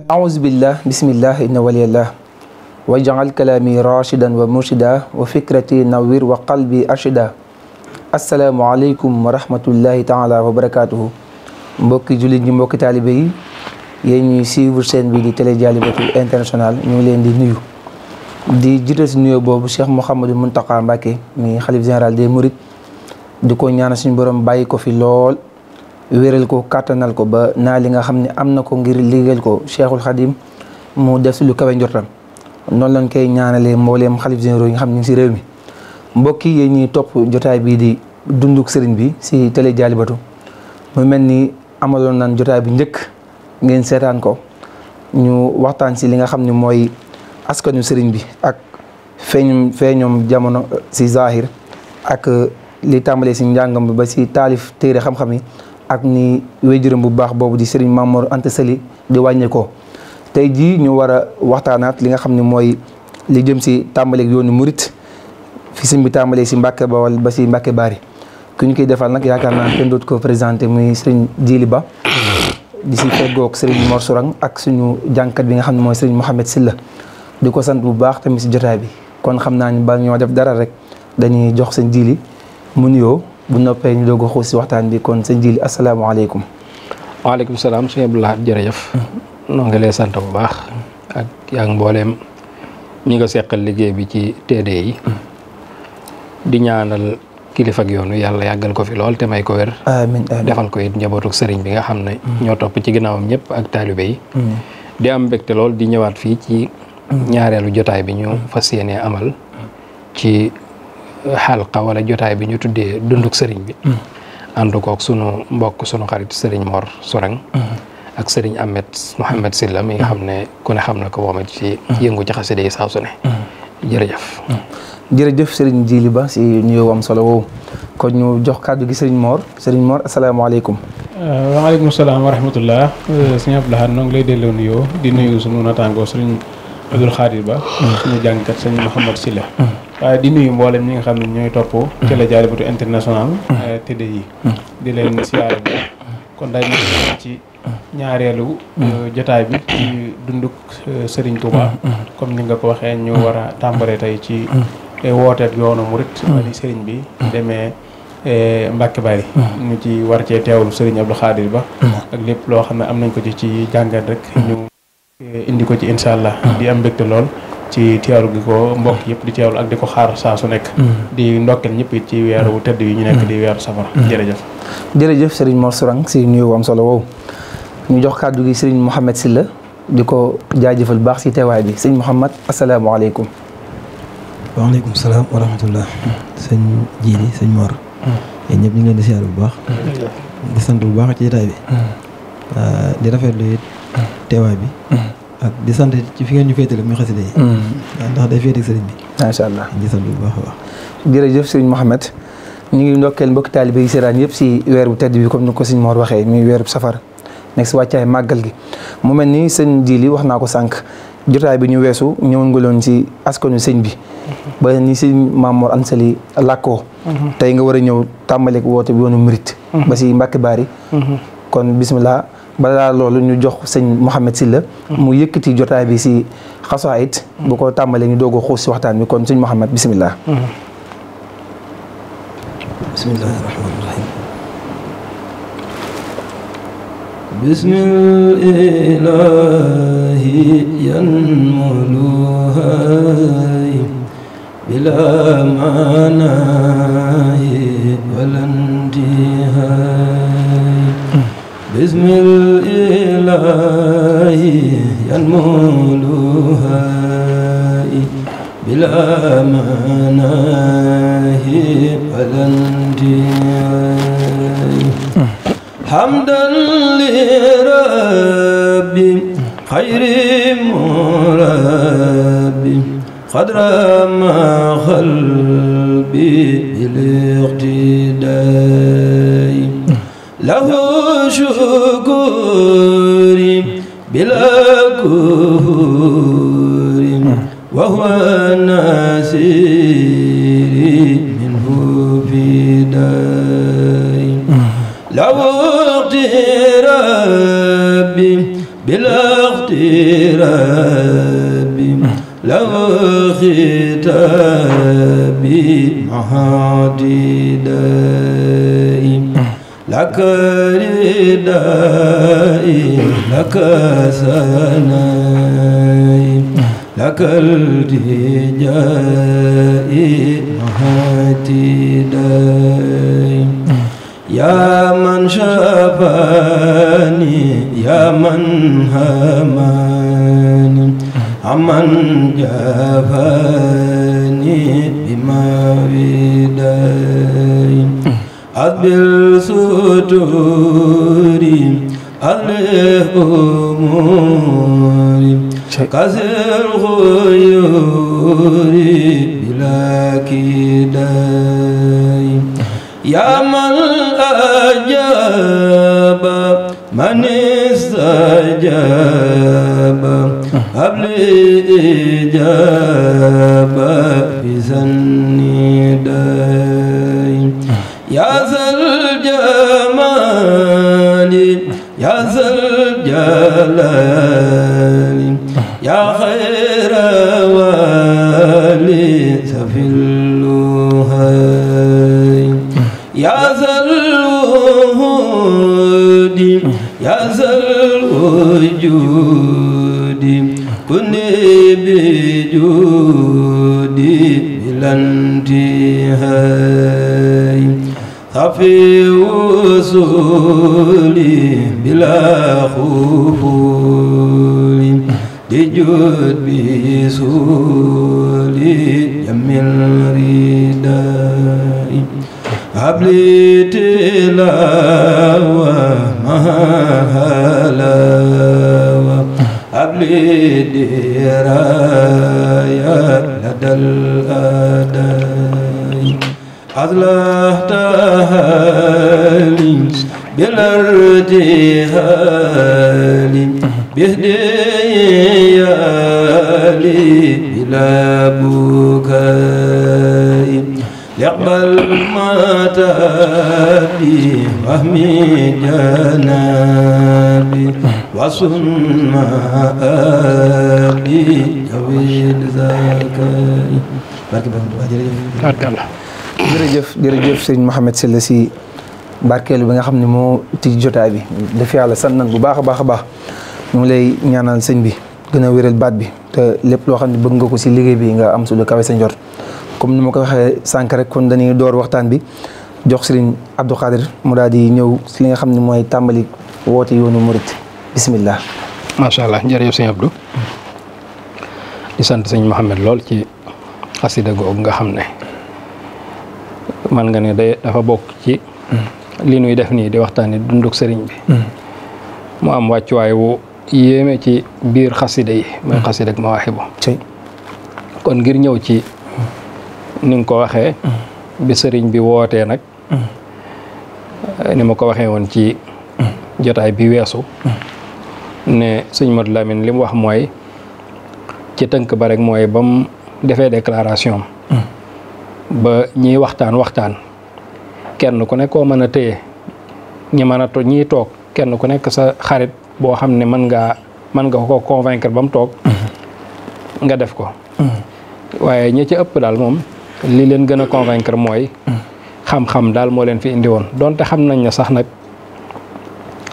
أعوذ بالله بسم الله إن ولي الله وجعل كلامي راشدا ومرشدا وفكرتي نوير وقلبي أرشدا السلام عليكم ورحمة الله تعالى وبركاته mbokki jullit ñi mbokki taalibe yi yéen ñuy suivre chaîne bi di Télé Dialibatoul International ñu ngi leen di nuyu di jiital si nuyoo boobu Cheikh Mouhamadou Mountakha Mbacké mi xalif général des Mourides di ko ñaanal suñu borom bàyyi ko fi lool wéral ko kàttanal ko ba naa li nga xam ne am na ko ngir liggéeyal ko Cheikhul Khadim mu def si lu kawe njortam noonu lañ koy ñaanalee mbooleem xalif généraux yi nga xam ne ñu ngi si réew mi mbokki yéen ñuy topp jotaay bii di dunduk sëriñ bi si Télé Dialibatoul mu mel ni amaloon nañ jotaay bi njëkk ngeen seetaan ko ñu waxtaan si li nga xam ne mooy askanu sëriñ bi ak feeñoom jamono si zahir ak li tàmbalee si njàngam ba si taalif téere xam-xam yi ak ni wéjuram bu baax boobu di Serigne Mamor Anta Sali di wàññeekoo tey jii ñu war a waxtaanaat li nga xam ne mooy li jëm si tàmbaleeg yoonu murit fi sëñ bi tàmbalee si Mbàkke Bawal ba si Mbàkke Baari ku ñu koy defal nag yaakaar naa kenn dootu ko présenté muy Serigne Djily Ba di si feggoog Serigne Mor Sourang ak suñu jànkat bi nga xam ne mooy Serigne Mohamed Silla di ko sant bu baax tamit si jotaay bi kon xam naa ni ba ñoo def dara rek dañuy jox sëñ Djily mu nuyoo bu noppee ñu doog a xuus si waxtaan bi kon sëñ Djily asalaamaaleykum. waaleykum salaam sëñ Abdou Lahad jërëjëf. noo ngi lay sant bu baax. ak yaa ngi mbooleem ñi nga seqal liggéey bi ci TD yi. di ñaanal kilifa ak yoonu yàlla yàggal ko fi lool te may ko wér. amiin defal ko it njabootu sëriñ bi nga xam ne. ñoo topp ci ginnaawam ñëpp ak taalibe yi. di am mbégte lool di ñëwaat fii ci ñaareelu jotaay bi ñu fas yéenee amal ci. xalqa wala jotaay bi ñu tuddee dunduk sëriñ bi ànd kook sunu mbokk sunu xarit sëriñ Mor Sourang ak sëriñ Mohamed Silla mi nga xam ne ku ne xam na ko moom ci yëngu ci xasida yi saa su ne jërëjëf sëriñ Djily Ba si nuyoo am solo woowu kon ñu jox kàddu gi sëriñ Mor asalaamaaleykum. waaleykum salaam wa rahmatullah sëriñ Abdou Lahad noo ngi lay delloo nuyoo di nuyu sunu nataangoo sëriñ Abdoul Khadir Ba suñu jàngkat sëriñ Mohamed Silla waaye di nuyu mboolem ñi nga xam ne ñooy topp Télé Dialibatoul International TD yi di leen siyaare bi kon day nekk ci ñaareelu jotaay bi ci dunduk Serigne Touba comme ni nga ko waxee ñu war a tàmbalee tey ci wooteet yoonu murit wala Serigne bi demee Mbàkke Bari ñu ci war cee teewlu Serigne Abdou Khadir Ba ak lépp loo xam ne am nañ ko ci jàngat rek ñu indi ko ci incha allah di am mbégte lool ci teewlu gi ko mbokk yëpp di teewlu ak di ko xaar saa su nekk di ndokkeel ñëpp it ci weeru tëdd yi ñu nekk di weeru safara jërëjëf Serigne Mor Sourang si nuyu am solo woowu ñu jox kàddu gi Serigne Mohamed Silla di ko jaajëfal baax si teewaay bi sëñ Mohamed asalaamaaleykum. waaleykum salaam wa rahmatullah sëñ Djily sëñ Mor yéen ñëpp ñu ngi leen di siyaar bu baax di sant bu baax ci jotaay bi di rafetlu it teewaay bi ak di sant ci fi ngeen ñu féetale muy xasida yi ndax day féete sëriñ bi macha allah di sant bu baax a baax jërëjëf sëriñ Mohamed ñu ngi ndokkeel mbokki taalibe yi seetaan yëpp si weer bu tedd bi comme ni ko sëñ Mor waxee muy weeru safar nekk si wàccaay màggal gi mu mel ni sëñ Djily wax naa ko sànq jotaay bi ñu weesu ñëwoon nga loon si askanu sëñ bi ba ni sëñ Mamor Anta Sali làkkoo tey nga war a ñëw tàmbaleeg woote bi yoonu murit ba si Mbàkke Baari kon bismillah balaa loolu ñu jox sëñ Mohamed Silla mu yëkkati jotaay bi si xasaayid bu ko tàmbalee ñu doog a xuus si waxtaan bi kon sëñ Mohamed bismillah. bismillahi rahmaani rahim bismillahi yanmuluhay bila manahi walantihay bismillahi yanmuluhay bila manahi walantihay hamdan li rabbi khayri murabbi qadra ma qalbi bil iqtidai lahu shukuri bila الدهور وهو الناصر منه في داي لو اقتراب بلا اقتراب لو ختاب مع داي لك ردائي لك سناي لك التجائي مهتداي يا من شفاني يا من هماني عمن جفاني بما وداي أقبل ستوري ألف أموري كسر خيوري بلا كداي يا من أجاب من استجاب قبل إجابة في سنداي يا ذا الجمال يا ذا الجلال يا خير والي سفي اللهي يا ذا الوجود يا ذا الوجود كن بجودي بلا انتهاء خفي وصولي بلا خفول بجود بسولي جميل رداء قبل تلاوة مهلاوة قبل دراية لدى الأداء أصلحتها لي بالارتحال بهديالي بلا بكاء يقبل متابي وهمي جنابي وصن مآبي جويل زكاي jërëjëf sëriñ Mouhamed Sylla si barkeelu bi nga xam ne moo tijji jotaay bi daf yàlla sant nañ bu baax a baax a baax ñu ngi lay ñaanal sëñ bi gën a wéral baat bi te lépp loo xam ne bëgg nga ko si liggéey bi nga am su lu kawe sa njort comme ni ma ko waxee sànq rek kon dañuy door waxtaan bi jox sëriñ Abdou Khadir mu daal di ñëw si li nga xam ne mooy tàmbali woote yoonu murit bismillah. macha allah jërëjëf sëñ Abdou di sant sëñ Mouhamed lool ci xasida googu nga xam ne man nga ne dafa bokk ci li nuy def nii di waxtaani dunduk sëriñ bi mu am wàccuwaay wu yéeme ci biir xasida yi mooy xasida ak Mawaahibu kon ngir ñëw ci ni nga ko waxee bi sëriñ bi wootee nag ni ma ko waxee woon ci jotaay bi weesu ne sëñ Modou Lamine li mu wax mooy ci tënk ba rek mooy ba mu defee déclaration ba ñiy waxtaan kenn ku nekk koo mën a téye ñiy toog kenn ku nekk sa xarit boo xam ne mën nga ko convaincre ba mu toog nga def ko waaye ñi ci ëpp daal moom li leen gën a convaincre mooy xam-xam daal moo leen fi indi woon donte xam nañ ne sax nag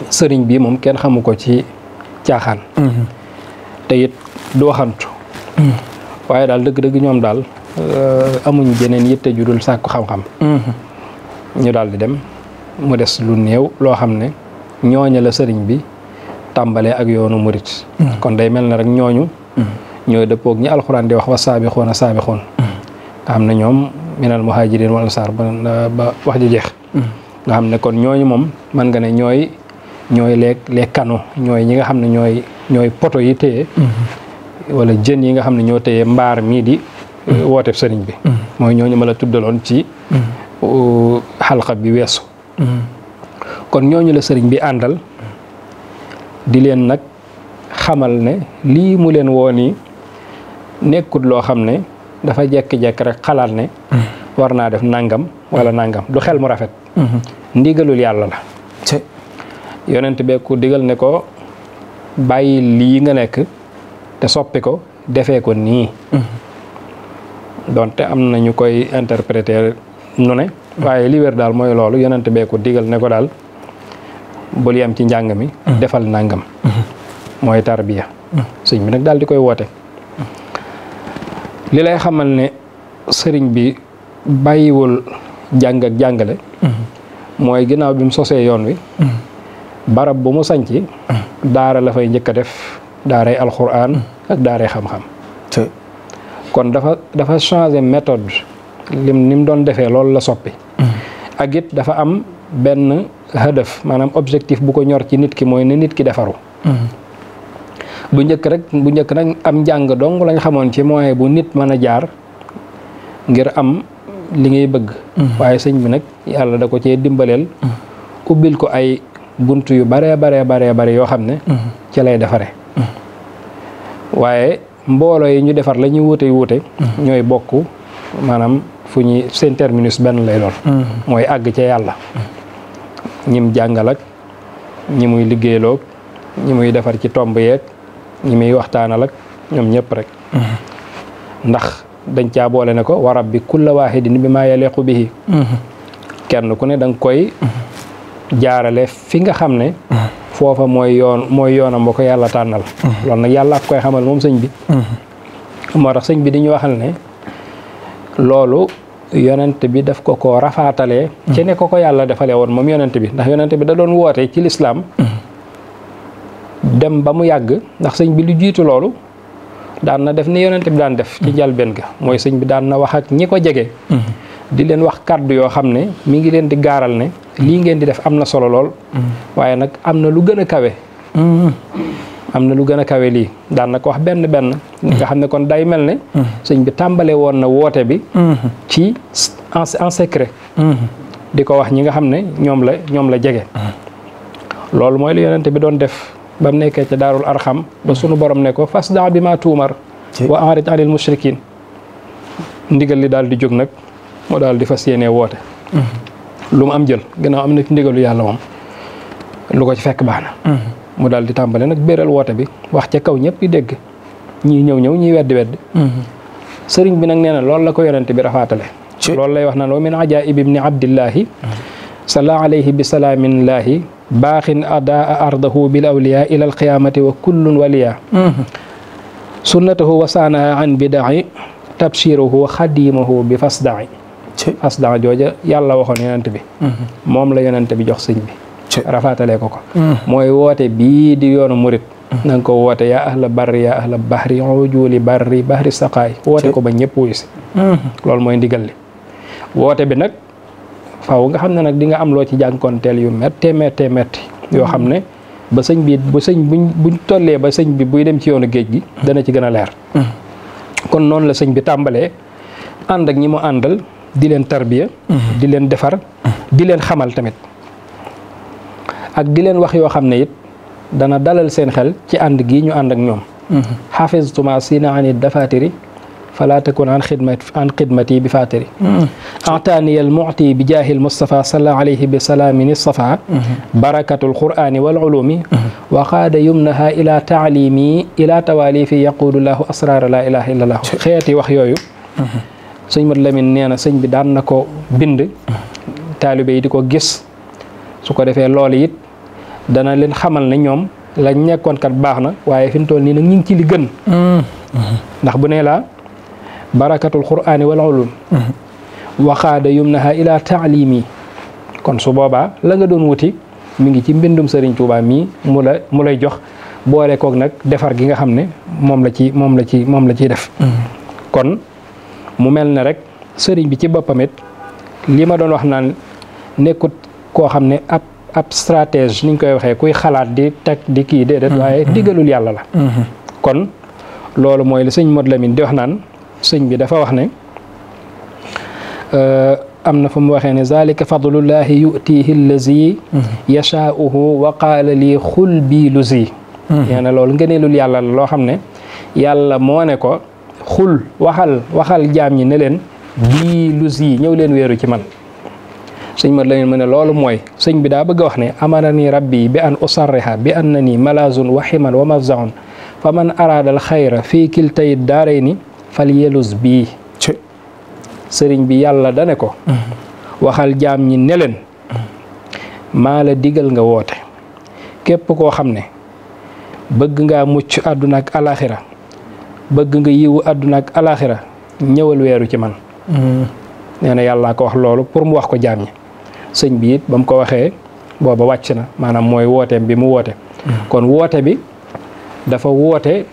sëriñ bi moom kenn xamu ko ci caaxaan te it du waxantu waaye daal dëgg-dëgg ñoom daal amuñ jeneen yitte ju dul sàkku xam-xam ñu daal di dem mu des lu néew loo xam ne ñooña la sëriñ bi tàmbalee ak yoonu murit kon day mel ne rek ñooñu ñooy dëppoog ñi alxuraan di wax wa saabixoon nga xam ne ñoom minal muhajirin wal ansaar ba wax ji jeex nga xam ne kon ñooñu moom mën nga ne ñooy les canaux ñooy ñi nga xam ne ñooy poto yi téye wala jën yi nga xam ne ñoo téye mbaar mii di woote sëriñ bi mooy ñooñu ma la tuddaloon ci xalqa bi weesu kon ñooñu la sëriñ bi àndal di leen nag xamal ne lii mu leen woo nii nekkut loo xam ne dafa jekki-jekki rek xalaat ne war naa def nangam wala nangam du xel mu rafet ndigalul yàlla la yonent bee ku digal ne ko bàyyi lii nga nekk te soppi ko defee ko nii donte am na ñu koy interpréter nu ne waaye li wér daal mooy loolu yonent bee ko digal ne ko daal bul yem ci njàng mi defal nangam mooy tarbiya sëñ bi nag daal di koy woote li lay xamal ne sëriñ bi bàyyiwul jàng ak jàngale mooy ginnaaw bi mu sosee yoon wi barab bu mu sanci daara la fay njëkk a def daaray alxuraan ak daaray xam-xam kon dafa changé méthode ni mu doon defee loolu la soppi ak it dafa am benn hadaf maanaam objectif bu ko ñor ci nit ki mooy ne nit ki defaru bu njëkk nag am njàng dong lañ xamoon ci moyen bu nit mën a jaar ngir am li ngay bëgg waaye sëñ bi nag yàlla da ko cee dimbaleel ubbil ko ay bunt yu bare yoo xam ne ci lay defare waaye mbooloo yi ñu defar la ñuy wuute ñooy bokk maanaam fu ñuy seen terminus benn lay doon mooy àgg ca yàlla ñim jàngal ak ñi muy liggéeyloog ñi muy defar ci tomb yeeg ñi muy waxtaanal ak ñoom ñëpp rek ndax dañ caa boole ne ko wa rabbi kulla waahidin bi maa yaliqu bihi kenn ku ne da nga koy jaarale fi nga xam ne foofa mooy yoonam ba ko yàlla tànnal loolu nag yàlla ak koy xamal moom sëñ bi moo tax sëñ bi di ñu waxal ne loolu yonent bi daf ko rafaatalee ci ne ko yàlla defalee woon moom yonent bi ndax yonent bi da doon woote ci lislaam dem ba mu yàgg ndax sëñ bi lu jiitu loolu daan na def ni yonent bi daan def ci njalbeen ga mooy sëñ bi daan na wax ak ñi ko jege di leen wax kàddu yoo xam ne mi ngi leen di gaaral ne lii ngeen di def am na solo lool waaye nag am na lu gën a kawe am na lu gën a kawe lii daan na ko wax benn nga xam ne kon day mel ne sëñ bi tàmbale woon na woote bi ci en secret di ko wax ñi nga xam ne ñoom la jege loolu mooy lu yonent bi doon def ba mu nekkee ca daarul arxam ba sunu borom ne ko fasda bi ma tuumar wa a'rid anil mushrikin ndigal li daal di jóg nag moo daal di fas yéenee woote lu mu am jël gannaaw am na ci ndigalu yàlla moom lu ko ci fekk baax na mu daal di tàmbale nag béral woote bi wax ca kaw ñëpp di dégg ñii ñëw ñii weddi sëriñ bi nag nee na loolu la ko yonent bi rafaatale loolu lay wax naan wa min ajaaib ibni abdillahi salla alayhi bi salaamillahi baaxin adaa ardahu bil awliya ila alqiyamati wa kullun waliya sunnatahu wa saanaha an bidai tabshiruhu xadimahu bi fasdai fasda jooja yàlla waxoon yonent bi moom la yonent bi jox sëñ bi rafaatalee ko mooy woote bii di yoonu murit na nga ko woote yaa ahla barri yaa ahla bahri ujuli bahri saqaay woote ko ba ñëpp wuyu si loolu mooy ndigal li woote bi nag faaw nga xam ne nag di nga am loo ci jànkoonteel yu métti yoo xam ne ba sëñ bi buñ tollee ba sëñ bi buy dem ci yoonu géej gi dana ci gën a leer kon noonu la sëñ bi tàmbalee ànd ak ñi mu àndal di leen tarbiya di leen defar di leen xamal tamit ak di leen wax yoo xam ne it dana dalal seen xel ci ànd gii ñu ànd ak ñoom xafiztuma sina ani dafatiri fala takun an xidmati bi fatiri ataani al mu'ti bi jaahil Mustafa salla alayhi bi salaamin safa barakatul qur'ani wal ulumi wa qaada yumnaha ila taalimi ila tawalifi yaquulu lahu asrara la ilaha illa allah xeeti wax yooyu sëñ Mat Lamin nee na sëñ bi daan na ko bind taalibe yi di ko gis su ko defee loolu it dana leen xamal ne ñoom lañ nekkoon kat baax na waaye fi mu toll nii nag ñu ngi ci li gën ndax bu nee laa barakatul qur'ani wal ulum waxaada yumnaha ila taalimi kon su boobaa la nga doon wuti mi ngi ci mbindum Sëriñ Tuubaa mii mu lay jox boole koog nag defar gi nga xam ne moom la ciy def kon mu mel ne rek sëriñ bi ci boppam it li ma doon wax naan nekkut koo xam ne ab stratège ni ñu koy waxee kuy xalaat di teg di kii déedéet waaye digalul yàlla la kon loolu mooy li sëñ Mat Lamin di wax naan sëñ bi dafa wax ne am na fu mu waxee ne zalika fadlullahi yutihi allazi yashaa'uhu wa qaala li xul bii luzi nee na loolu ngëneelul yàlla la loo xam ne yàlla moo ne ko xul waxal jaam ñi ne leen bii lu si ñëw leen weeru ci man sëñ Mat Lamin mu ne loolu mooy sëñ bi daa bëgg a wax ne amarani rabbi bi an usarriha bi anna ni malazun wa himan wa mafzaun fa man araada al xayra fii kiltay daarayni fal yelus bii sëriñ bi yàlla dane ko waxal jaam ñi ne leen maa la digal nga woote képp koo xam ne bëgg ngaa mucc àdduna ak alaxira bëgg nga yiwu àdduna ak alaxira ñëwal weeru ci man nee na yàllaa ko wax loolu pour mu wax ko jaam ñi sëñ bi it ba mu ko waxee booba wàcc na maanaam mooy wooteem bi mu woote kon woote bi dafa woote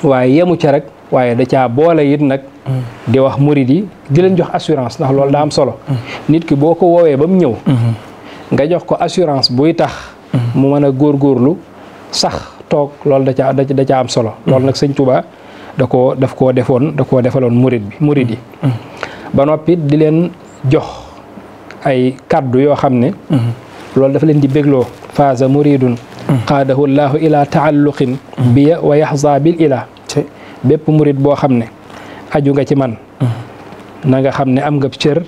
waaye yemu ca rek waaye da caa boole it nag di wax murid yi di leen jox assurance ndax loolu daa am solo nit ki boo ko woowee ba mu ñëw nga jox ko assurance buy tax mu mën a góorgóorlu sax toog loolu da caa am solo loolu nag sëñ Touba daf koo defaloon murid yi ba noppi di leen jox ay kaddu yoo xam ne loolu dafa leen di bégloo faasa muridun qaadahu llaahu ila taalluqin biya wa yaxza bil ila bépp murid boo xam ne aju nga ci man na nga xam ne am nga cër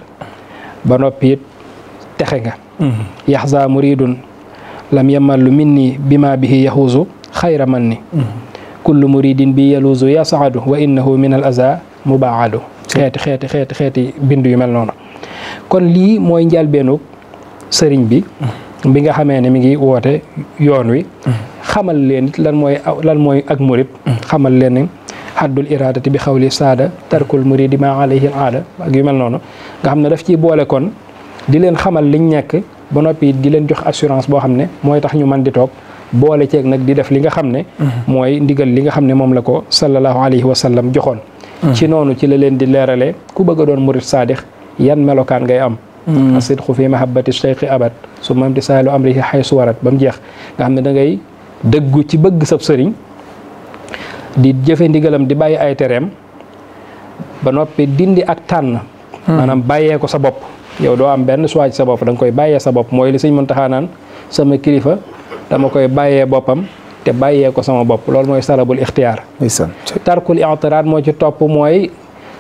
ba noppi it texe nga yaxza muridun lam yamallu minni bima bihi yaxuusu xayra man ni kullu muridin bi yaluusu yasaadu wa innahu min al aza mubaadu xeeti bind yu mel noonu kon lii mooy njëlbeenu sëriñ bi nga xamee ne mi ngi woote yoon wi xamal leen it lan mooy ak murid xamal leen ne haddul iradati bi xawli saada tarkul muridi ma alayhi al aada ak yu mel noonu nga xam ne daf ciy boole kon di leen xamal liñ nekk ba noppi di leen jox assurance boo xam ne mooy tax ñu mën di toog boole ceeg nag di def li nga xam ne mooy ndigal li nga xam ne moom la ko sallallahu alayhi wa sallam joxoon ci noonu ci la leen di leeralee ku bëgg a doon murid saadix yan melokaan ngay am asidqu fi mahabbati cheikhi abad su mam di saalu amrihi xaysu warat ba mu jeex nga xam ne da ngay dëggu ci bëgg sab sëriñ di jëfe ndigalam di bàyyi ay tereem ba noppi dindi ak tànn maanaam bàyyee ko sa bopp yow doo am benn choix ci sa bopp da nga koy bàyyee sa bopp mooy li sëñ Muntaxa naan sama kilifa dama koy bàyyee boppam te bàyyee ko sama bopp loolu mooy salabul ixtiyaar tarkul i'tiraad moo ci topp mooy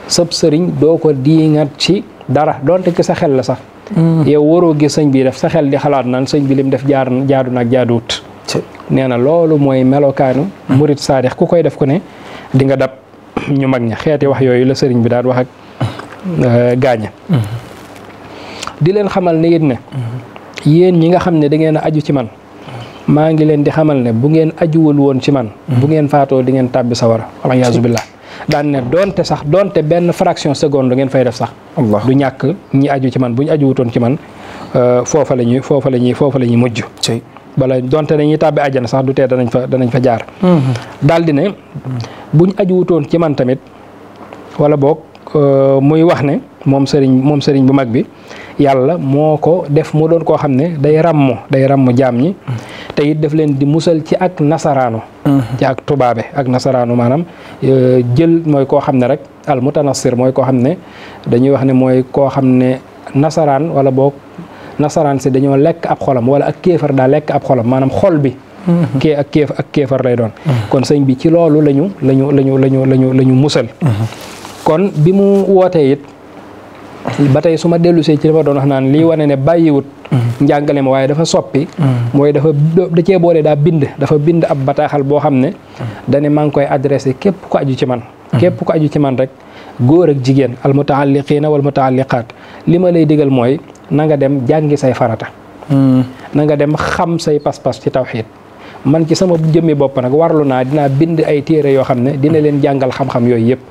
sëb sëriñ doo ko diingat ci dara donte ki sa xel la sax yow waroo gis sëñ bi def sa xel di xalaat naan sëñ bi lim def jaadu naag jaaduwut nee na loolu mooy melokaanu murid saadix ku koy def ku ne di nga dab ñu mag ña xeeti wax yooyu la sëriñ bi daan wax ak gaaña di leen xamal ne it ne yéen ñi nga xam ne da ngeen a aju ci man maa ngi leen di xamal ne bu ngeen ajuwul woon ci man bu ngeen faatoo di ngeen tàbbi sawara wala yaasu billah daan ne donte benn fraction seconde ngeen fay def sax du ñàkk ñi aju ci man bu ñu ajuwutoon ci man foofa la ñuy mujj bala donte dañuy tàbbi àjjana sax du tee danañ fa jaar daal di ne buñ ajuwutoon ci man tamit wala boog muy wax ne moom sëriñ bu mag bi yàlla moo ko def mu doon koo xam ne day ràmm jaam ñi te it def leen di musal ci ak nasaraanu ci ak tubaabe ak nasaraanu maanaam jël mooy koo xam ne rek al mutanassir mooy koo xam ne dañuy wax ne mooy koo xam ne nasaraan wala boog nasaraan si dañoo lekk ab xolam wala ak kéefar daa lekk ab xolam maanaam xol bi kee ak kéefar lay doon kon sëñ bi ci loolu lañu musal kon bi mu wootee it ba tey su ma dellusee ci li ma doon wax naan lii wane ne bàyyiwut njàngale ma waaye dafa soppi mooy da cee boole dafa bind ab bataaxal boo xam ne dane maa ngi koy adressé képp ko aju ci man rek góor ak jigéen al mutaalliqiina wal mutaalliqaat li ma lay digal mooy na nga dem jàngi say farata na nga dem xam say pas-pas ci tawxiid man ci sama jëmmi bopp nag warlu naa dinaa bind ay téere yoo xam ne dina leen jàngal xam-xam yooyu yëpp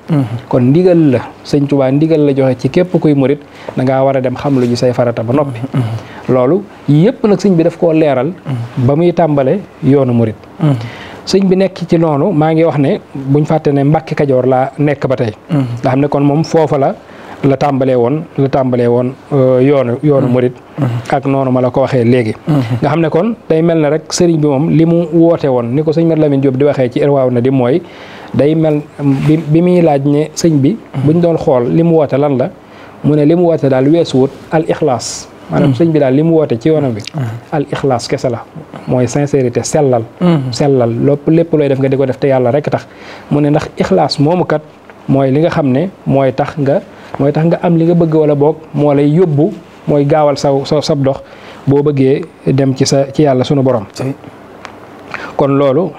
kon ndigal la sëñ Tuubaa ndigal la joxe ci képp kuy murit da ngaa war a dem xam lu ji say farata ba noppi loolu yëpp nag sëñ bi daf koo leeral ba muy tàmbale yoonu murit sëñ bi nekk ci noonu maa ngi wax ne buñ fàtte ne Mbàkke Kajoor laa nekk ba tey nga xam ne kon moom foofa la tàmbalee woon yoonu murit ak noonu ma la ko waxee léegi nga xam ne kon day mel ne rek sëriñ bi moom li mu woote woon ni ko sëñ Mat Lamin Jóob di waxee ci Irwaaw na di mooy day mel bi muy laaj ne sëñ bi buñ doon xool li mu woote lan la mu ne li mu woote daal weesuwut al ixlaas maanaam sëñ bi daal li mu woote ci yoonam bi al ixlaas kese la mooy sincérité sellal lépp looy def nga di ko def te yàlla rek tax mu ne ndax ixlaas moomu kat mooy li nga xam ne mooy tax nga am li nga bëgg wala boog moo lay yóbbu mooy gaawal sab dox boo bëggee dem ci yàlla sunu borom. kon loolu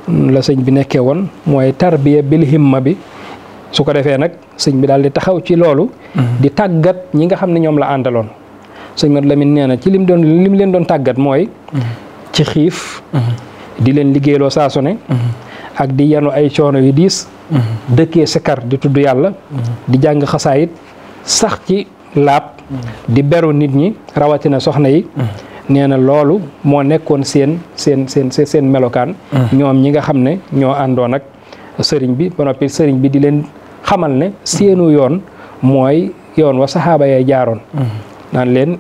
la sëñ bi nekkee woon mooy tarbiya bil himma bi su ko defee nag sëñ bi daal di taxaw ci loolu. di tàggat ñi nga xam ne ñoom la àndaloon. sëñ Madu Lamin nee na ci lim leen doon tàggat mooy. ci xiif. di leen liggéeyloo saa su ne. ak di yanu ay coono yu diis. dëkkee sikar di tudd yàlla. di jàng xasaayit sax ci laab. di beru nit ñi rawatina soxna yi. nee na loolu moo nekkoon seen melokaan. ñoom ñi nga xam ne ñoo àndoon ak sëriñ bi ba noppi sëriñ bi di leen xamal ne seenu yoon mooy yoon wa saxaaba yay jaaroon. naan leen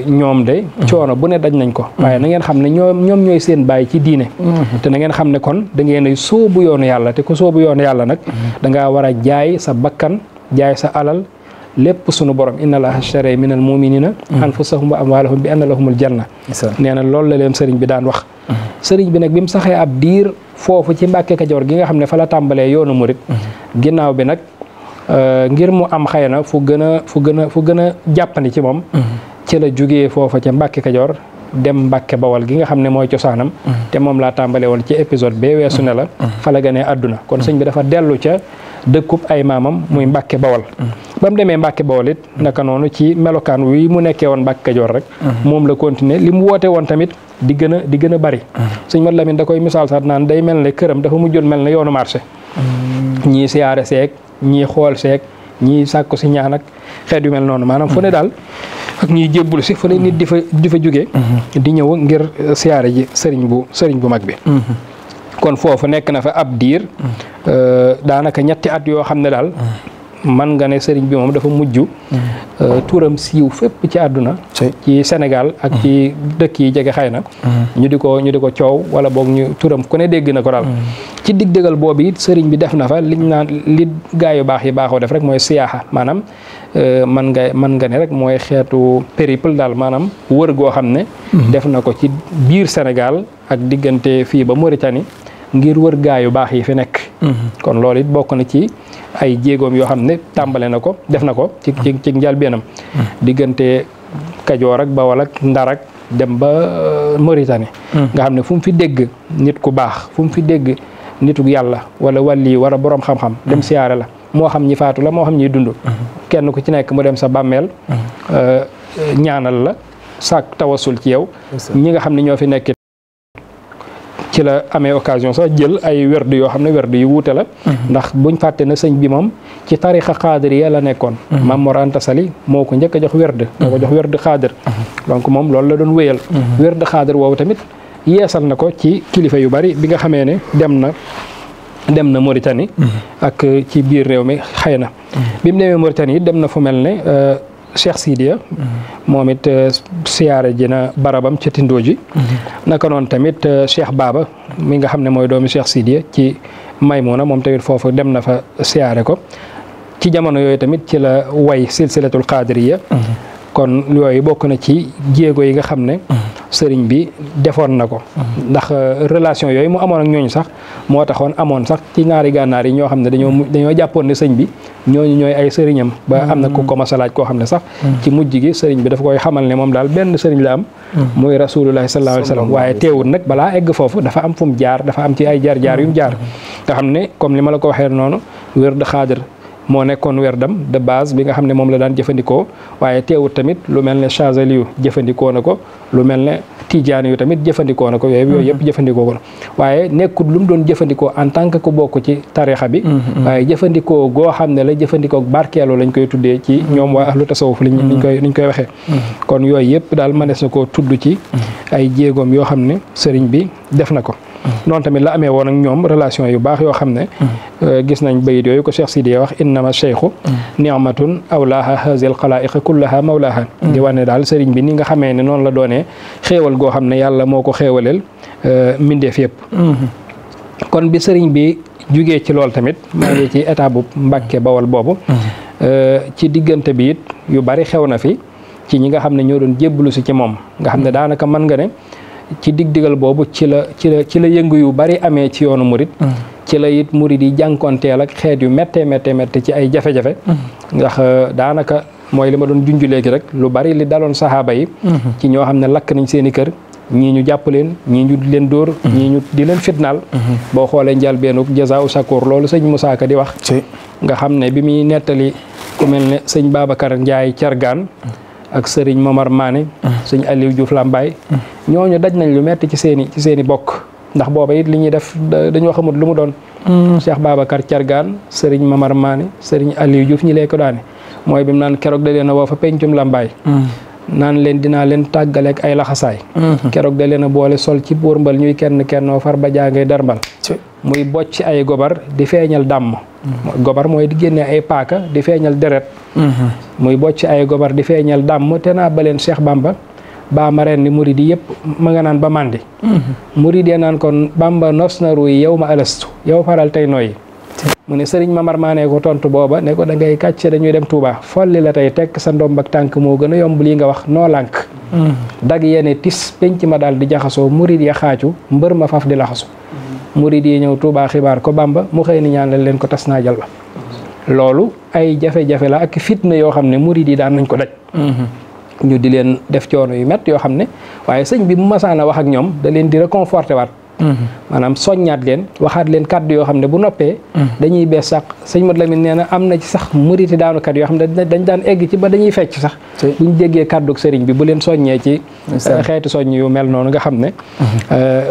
ñoom de coono bu ne daj nañ ko. waaye na ngeen xam ne ñoom ñooy seen baay ci diine. te na ngeen xam ne kon da ngeen sóobu yoonu yàlla te ku sóobu yoonu yàlla nag da ngaa war a jaay sa bakkan jaay sa alal. lépp sunu borom inna allaha ashtara minal muminina anfusahum wa amwalahum bi anna lahumul janna. nee na loolu la leen sëriñ bi daan wax. sëriñ bi nag bi mu saxee ab diir foofu ci Mbàkke Kajoor gi nga xam ne fa la tàmbalee yoonu murit ginnaaw bi nag ngir mu am xëy na fu gën a jàppandi ci moom. ci la jugee foofa ca Mbàkke Kajoor dem Mbàkke Bawal gi nga xam ne mooy cosaanam. te moom laa tàmbalee woon ci épisode bee weesu ne la. fa la gënee àdduna kon sëñ bi dafa dellu ca dëkkub ay maamam muy Mbàkke Bawal. ba mu demee Mbàkke Bawol it naka noonu ci melokaan wi mu nekkee woon Mbàkke Kajoor rek moom la continuer li mu woote woon tamit di gën a bari. sëñ Madu Lamin da koy misaal sax naan day mel ne këram dafa mujjoon mel ne yoonu marché. ñii siyaare seeg ñii xool seeg ñii sàkku si ñaan ak xeet yu mel noonu maanaam fu ne daal ak ñiy jébbulu si fu ne nit di fa jóge di ñëw ngir siyaare ji sëriñ bu mag bi. kon foofu nekk na fa ab diir daanaka ñetti at yoo xam ne daal man nga ne sëriñ bi moom dafa mujj turam siiw fépp ci àdduna ci Sénégal ak ci dëkk yi jege xëy na ñu di ko coow wala boog ñu turam ku ne dégg na ko daal ci dig-digal boobu it sëriñ bi def na fa liñ naan li gaa yu baax yi baaxoo def rek mooy siyaaxa maanaam man nga ne rek mooy xeetu périple daal maanaam wër goo xam ne def na ko ci biir Sénégal ak diggante fii ba Mauritanie ngir wër gaa yu baax yi fi nekk. kon loolu it bokk na ci ay jéegoom yoo xam ne tàmbale na ko def na ko ci njëlbéenam. diggante Kajoor ak Bawol ak Ndar ak dem ba Mauritanie. nga xam ne fu mu fi dégg nit ku baax fu mu fi dégg nitu yàlla wala wàlli wala borom xam-xam dem siyaare la moo xam ñi faatu la moo xam ñiy dund. kenn ku ci nekk mu dem sa bàmmeel ñaanal la sàkk tawasul ci yow. ñi nga xam ne ñoo fi nekk. ci la amee occasion sax jël ay werd yoo xam ne werd yu wuute la ndax buñ fàtte na sëñ bi moom ci tarixa xaadiriya la nekkoon Maam Mor Anta Sali moo ko njëkk a jox werd moo ko jox werd xaadir donc moom loolu la doon wéyal werd xaadir woowu tamit yeesal na ko ci kilifa yu bari bi nga xamee ne dem na Mauritanie ak ci biir réew mi xëy na bi mu demee Mauritanie dem na fu mel ne Cheikh Sidiya moom it siyaare ji na barabam ca Tindooji naka noonu tamit Cheikh Baba mi nga xam ne mooy doomi Cheikh Sidiya ci Maymuna moom tamit foofu dem na fa siyaare ko ci jamono yooyu tamit ci la way silsilatul qadiriya kon yooyu bokk na ci jéego yi nga xam ne sëriñ bi defoon na ko ndax relation yooyu mu amoon ak ñooñu sax moo taxoon amoon sax ci ñaari gànnaar yi ñoo xam ne dañoo jàppoon ne sëñ bi ñooñu ñooy ay sëriñam ba am na ku ko mas a laaj koo xam ne sax ci mujj gi sëriñ bi dafa koy xamal ne moom daal benn sëriñ la am muy rasulullahi sallallahu alayhi wa sallam waaye teewul nag balaa egg foofu dafa am fu mu jaar dafa am ci ay jaar-jaar yu mu jaar nga xam ne comme li ma la ko waxee noonu wérd xaadir moo nekkoon werdam de base bi nga xam ne moom la daan jëfandikoo waaye teewut tamit lu mel ne Chazali yu jëfandikoo na ko lu mel ne Tijaani yu tamit jëfandikoo na ko yooyu yëpp jëfandikoo ko waaye nekkut lu mu doon jëfandikoo en tant que ku bokk ci tarixa bi waaye jëfandikoo goo xam ne la jëfandikoo barkeeloo lañ koy tuddee ci ñoom waa ahlu tasawuf liñ koy waxee kon yooyu yëpp daal mënees na koo tudd ci ay jéegoom yoo xam ne sëriñ bi def na ko noonu tamit la amee woon ak ñoom relation yu baax yoo xam ne gis nañ bayit yooyu ko Cheikh Sidiya wax innama cheikhu ni'matun awlaaha hazil xalaa'iq kullaha mawlaaha di wane daal sëriñ bi ni nga xamee ne noonu la doonee xéewal goo xam ne yàlla moo ko xéewaleel mbindeef yëpp kon bi sëriñ bi jugee ci lool tamit maa ngi ci état bu Mbàkke Bawol boobu ci diggante bi it yu bari xew na fi ci ñi nga xam ne ñoo doon jébbalu si ci moom nga xam ne daanaka mën nga ne ci dig-digal boobu ci la yëngu yu bari amee ci yoonu murit ci la it murit yi jànkonteel ak xeet yu méttee ci ay jafe-jafe ndax daanaka mooy li ma doon junj léegi rek lu bari li daloon saxaaba yi ci ñoo xam ne lakk nañ seeni kër ñii ñu jàpp leen ñii ñu di leen dóor ñii ñu di leen fitnaal boo xoolee njëlbéenu Jazaa'u Shakuur loolu sëñ Moussa Ka di wax nga xam ne bi muy nettali ku mel ne sëñ Babacar Ndiaye Cargaan ak sëriñ Momar Mané sëñ Aliou Diouf Lambaye ñooñu daj nañ lu metti ci seeni bokk ndax booba it li ñuy def dañoo xamut lu mu doon Cheikh Babacar Cargaan sëriñ Momar Mané sëriñ Aliou Diouf ñi lee ko daane mooy bi mu naan keroog da leen a woo fa pencum Lambaye naan leen dinaa leen tàggaleek ay laxasaay keroog da leen a boole sol ci buur mbal ñuy kenn far ba jàngay darmbal muy bocc ay gobar di feeñal dàmm gobar mooy di génne ay paaka di feeñal deret muy bocc ay gobar di feeñal dàmm te naa ba leen Cheikh Bamba baa ma ren ni murid yi yëpp ma nga naan ba màndi murid yi naan kon Bamba nos na ruy yow ma alastu yow faral tey nooyi mu ne sëriñ Mamar Mané ko tontu booba ne ko da ngay kàcce dañuy dem Touba folli la tey tekk sa ndomb ak tànk moo gën a yomb lii nga wax noo lànk dag yene tis penc ma daal di jaxasoo murid ya xaacu mbër ma faf di laxasu murid yi ñëw Touba xibaar ko Bamba mu xëy ni ñaan leen ko tas naa jal ba loolu ay jafe-jafe la ak fitna yoo xam ne murid yi daan nañ ko daj ñu di leen def coono yu métti yoo xam ne waaye sëñ bi mu masaan a wax ak ñoom da leen di réconforté waat maanaam soññaat leen waxaat leen kàddu yoo xam ne bu noppee dañuy bees sax sëñ Mat Lamin nee na am na ci sax muriti daanukat yoo xam ne dañ daan egg ci ba dañuy fecc sax buñ déggee kàddu sëriñ bi bu leen soññee ci xeeti soññ yu mel noonu nga xam ne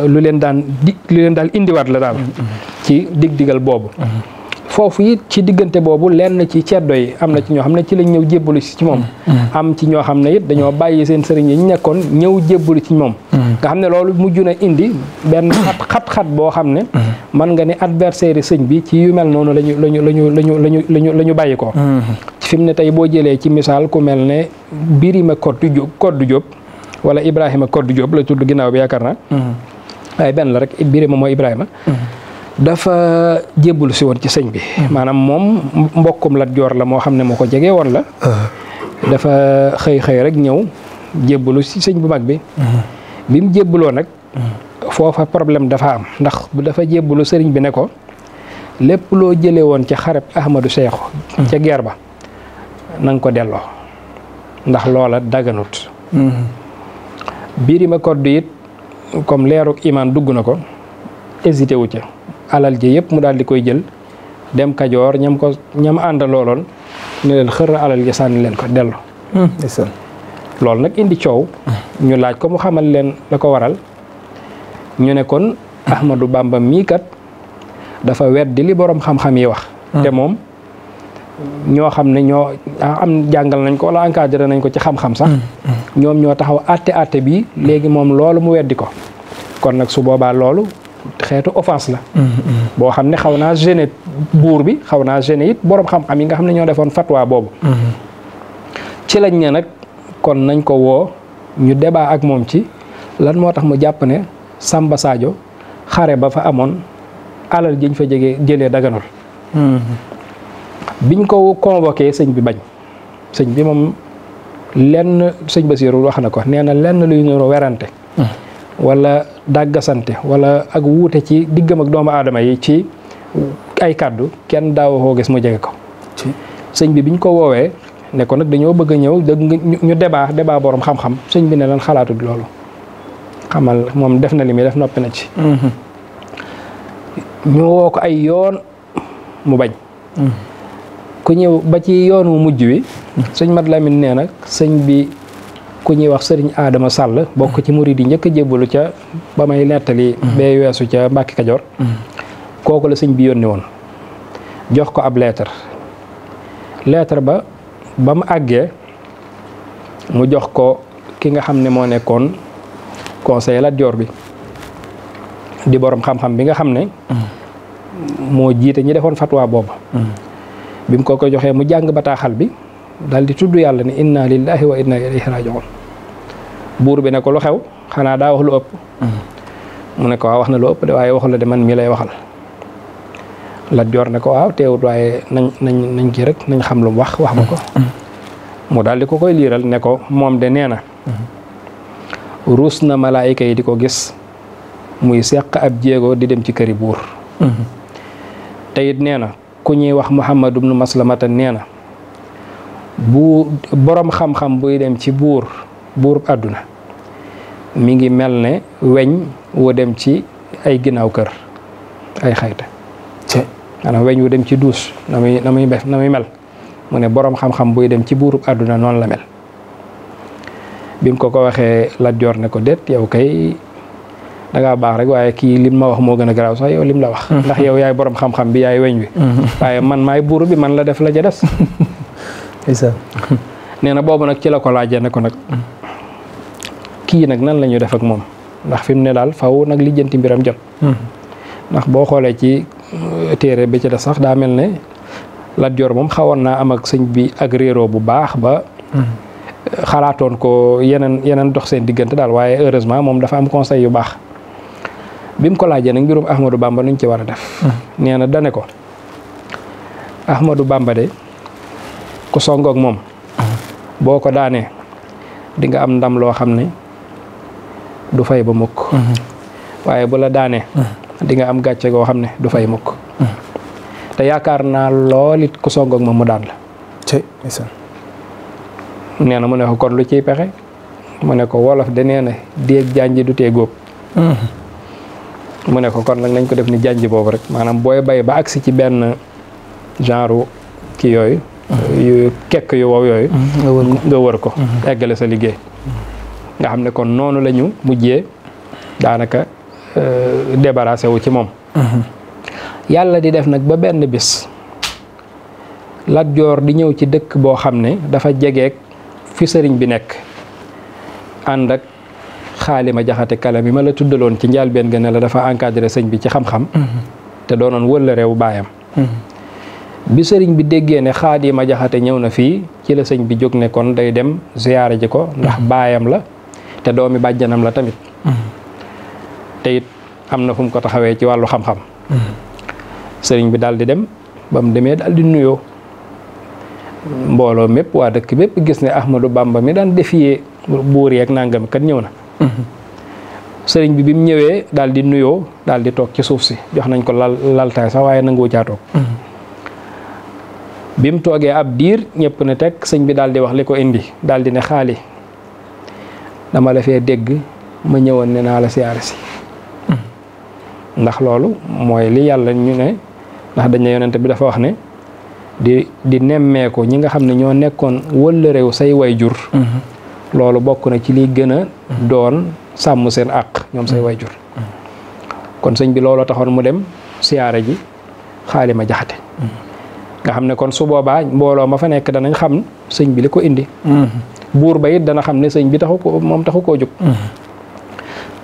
lu leen daal indiwaat la daal ci dig-digal boobu foofu it ci diggante boobu lenn ci ceddo yi am na ci ñoo xam ne ci lañ ñëw jébbalu ci moom am ci ñoo xam ne it dañoo bàyyi seen sëriñ yi ñu nekkoon ñëw jébbalu ci moom nga xam ne loolu mujj na indi benn xat-xat boo xam ne man nga ne adversaire sëñ bi ci yu mel noonu lañu bàyyi ko fi mu ne tey boo jëlee ci misaal ku mel ne Birima Koddu Diop wala Ibrahima Koddu Diop la tudd ginnaaw bi yaakaar naa waaye benn la rek Birima mooy Ibrahima dafa jébbalu si woon ci sëñ bi maanaam moom mbokkum Lat Joor la moo xam ne moo ko jege woon la dafa xëy rek ñëw jébbalu si sëñ bu mag bi bi mu jébbaloo nag foofa problème dafa am ndax dafa jébbalu sëriñ bi ne ko lépp loo jëlee woon ci xareb Ahmadou Seexu ca guerre ba na nga ko delloo ndax loola daganut Birima Koddu it comme leeruk imaan dugg na ko hésité wu ca alal ji yëpp mu daal di koy jël dem Kajoor ñam àndalooloon ne leen xër alal ji sànni leen ko dellu loolu nag indi coow ñu laaj ko mu xamal leen la ko waral ñu ne kon Ahmadou Bamba mii kat dafa weddi li borom xam-xam yi wax te moom ñoo xam ne ñoo am jàngal nañ ko wala encadré nañ ko ci xam-xam sax ñoom ñoo taxaw àtte bi léegi moom loolu mu weddi ko kon nag su boobaa loolu xeetu offense la boo xam ne xaw naa gêné buur bi xaw naa gêné it borom xam-xam yi nga xam ne ñoo defoon fatwa boobu ci lañ ne nag kon nañ ko woo ñu débat ak moom ci lan moo tax mu jàpp ne Samba Sadio xare ba fa amoon alal jiñ fa jëlee daganul biñ ko convoqué sëñ bi bañ sëñ bi moom lenn sëñ Basiru wax na ko nee na lenn luy nuru werante wala dàggasante wala ak wuute ci diggam ak doomu aadama yi ci ay kàddu kenn daawoo koo gis mu jege ko sëñ bi biñ ko woowee ne ko nag dañoo bëgg a ñëw ñu débat borom xam-xam sëñ bi ne lan xalaatut loolu xamal moom def na li muy def noppi na ci ñu woo ko ay yoon mu bañ ku ñëw ba ci yoon wu mujj wi sëñ Mat Lamin nee nag sëñ bi ku ñuy wax sëriñ Adama Sall bokk ci murid yi njëkk a jébbalu ca ba may nettali bee weesu ca Mbàkke Kajoor kooku la sëñ bi yónni woon jox ko ab lettre ba mu àggee mu jox ko ki nga xam ne moo nekkoon conseil Lat Joor bi di borom xam-xam bi nga xam ne moo jiite ñi defoon fatwa boobu bi mu ko joxee mu jàng bataaxal bi daal di tudd yàlla ne inna lillahi wa inna ilayhi raji'un buur bi ne ko lu xew xanaa daa wax lu ëpp mu ne ko waaw wax na lu ëpp de waaye waxu la de man mii lay waxal Lat Joor ne ko waaw teewut waaye nañ kii rek nañ xam lu mu wax ba ko mu daal di ko koy liiral ne ko moom de nee na ruus na malaayika yi di ko gis muy seq ab jéego di dem ci këri buur te it nee na ku ñuy wax Muhammad ibnu Maslamata nee na bu boroom xam-xam buy dem ci buur àdduna mi ngi mel ne weñ wu dem ci ay ginnaaw kër ay xayta maanaam weñ wu dem ci duus na muy mel mu ne boroom xam-xam buy dem ci buurub àdduna noonu la mel bi mu ko waxee Lat Joor ne ko déet yow kay dangaa baax rek waaye kii lim ma wax moo gën a garaaw sax yow lim la wax ndax yow yaay boroom xam-xam bi yaay weñ wi waaye man maay buur bi man la def la ja des nee na boobu nag ci la ko laajee ne ko nag kii nag nan la ñu def ak moom ndax fi mu ne daal faw nag lijjanti mbiram jot ndax boo xoolee ci téere bi ci des sax daa mel ne Lat Joor moom xawoon naa am ak sëñ bi ak réeroo bu baax ba xalaatoon ko yeneen dox seen diggante daal waaye heureusement moom dafa am conseil yu baax bi mu ko laajee nag mbirum Ahmadou Bamba nuñ ci war a def nee na dane ko Ahmadou Bamba de ku songoog moom boo ko daanee di nga am ndam loo xam ne du fay ba mukk waaye bu la daanee di nga am gàcce goo xam ne du fay mukk te yaakaar naa lool it ku songoog moom mu daan la nee na mu ne ko kon lu ciy pexe mu ne ko wolof de nee na déeg janj du tee góob mu ne ko kon nag nañ ko def ni janj boobu rek maanaam booy bay ba agsi ci benn genre ki yooyu yu kekk yu wow yooyu nga wër ko eggale sa liggéey nga xam ne kon noonu la ñu mujjee daanaka débarrassé wu ci moom yàlla di def nag ba benn bis Lat Joor di ñëw ci dëkk boo xam ne dafa jegeek fi sëriñ bi nekk ànd ak Xaalima Jaxate Kala mi ma la tuddaloon ci njëlbéen ga ne la dafa encadré sëñ bi ci xam-xam te doonoon wëlla réew baayam bi sëriñ bi déggee ne Xaalima Jaxate ñëw na fii ci la sëñ bi jóg ne kon day dem ziyaare ji ko ndax baayam la te doomi bàjjanam la tamit te it am na fu mu ko taxawee ci wàllu xam-xam sëriñ bi daal di dem ba mu demee daal di nuyoo mbooloo mépp waa dëkk bépp gis ne Ahmadou Bamba mi daan defiyee buur yeeg nangam kat ñëw na sëriñ bi mu ñëwee daal di nuyoo daal di toog ci suuf si jox nañ ko laltaay sax waaye nangu caa toog bi mu toogee ab diir ñëpp ne teg sëñ bi daal di wax li ko indi daal di ne Xaali dama la fee dégg ma ñëwoon ne naa la siyaare si ndax loolu mooy li yàlla ñu ne ndax dañ ne yonent bi dafa wax ne di nemmeeku ñi nga xam ne ñoo nekkoon wëlla réew say way jur loolu bokk na ci liy gën a doon sàmm seen àq ñoom say way jur kon sëñ bi looloo taxoon mu dem siyaare ji Xaalima Jaxate nga xam ne kon su boobaa mbooloo ma fa nekk danañ xam sëñ bi li ko indi buur ba it dana xam ne sëñ bi taxu koo jóg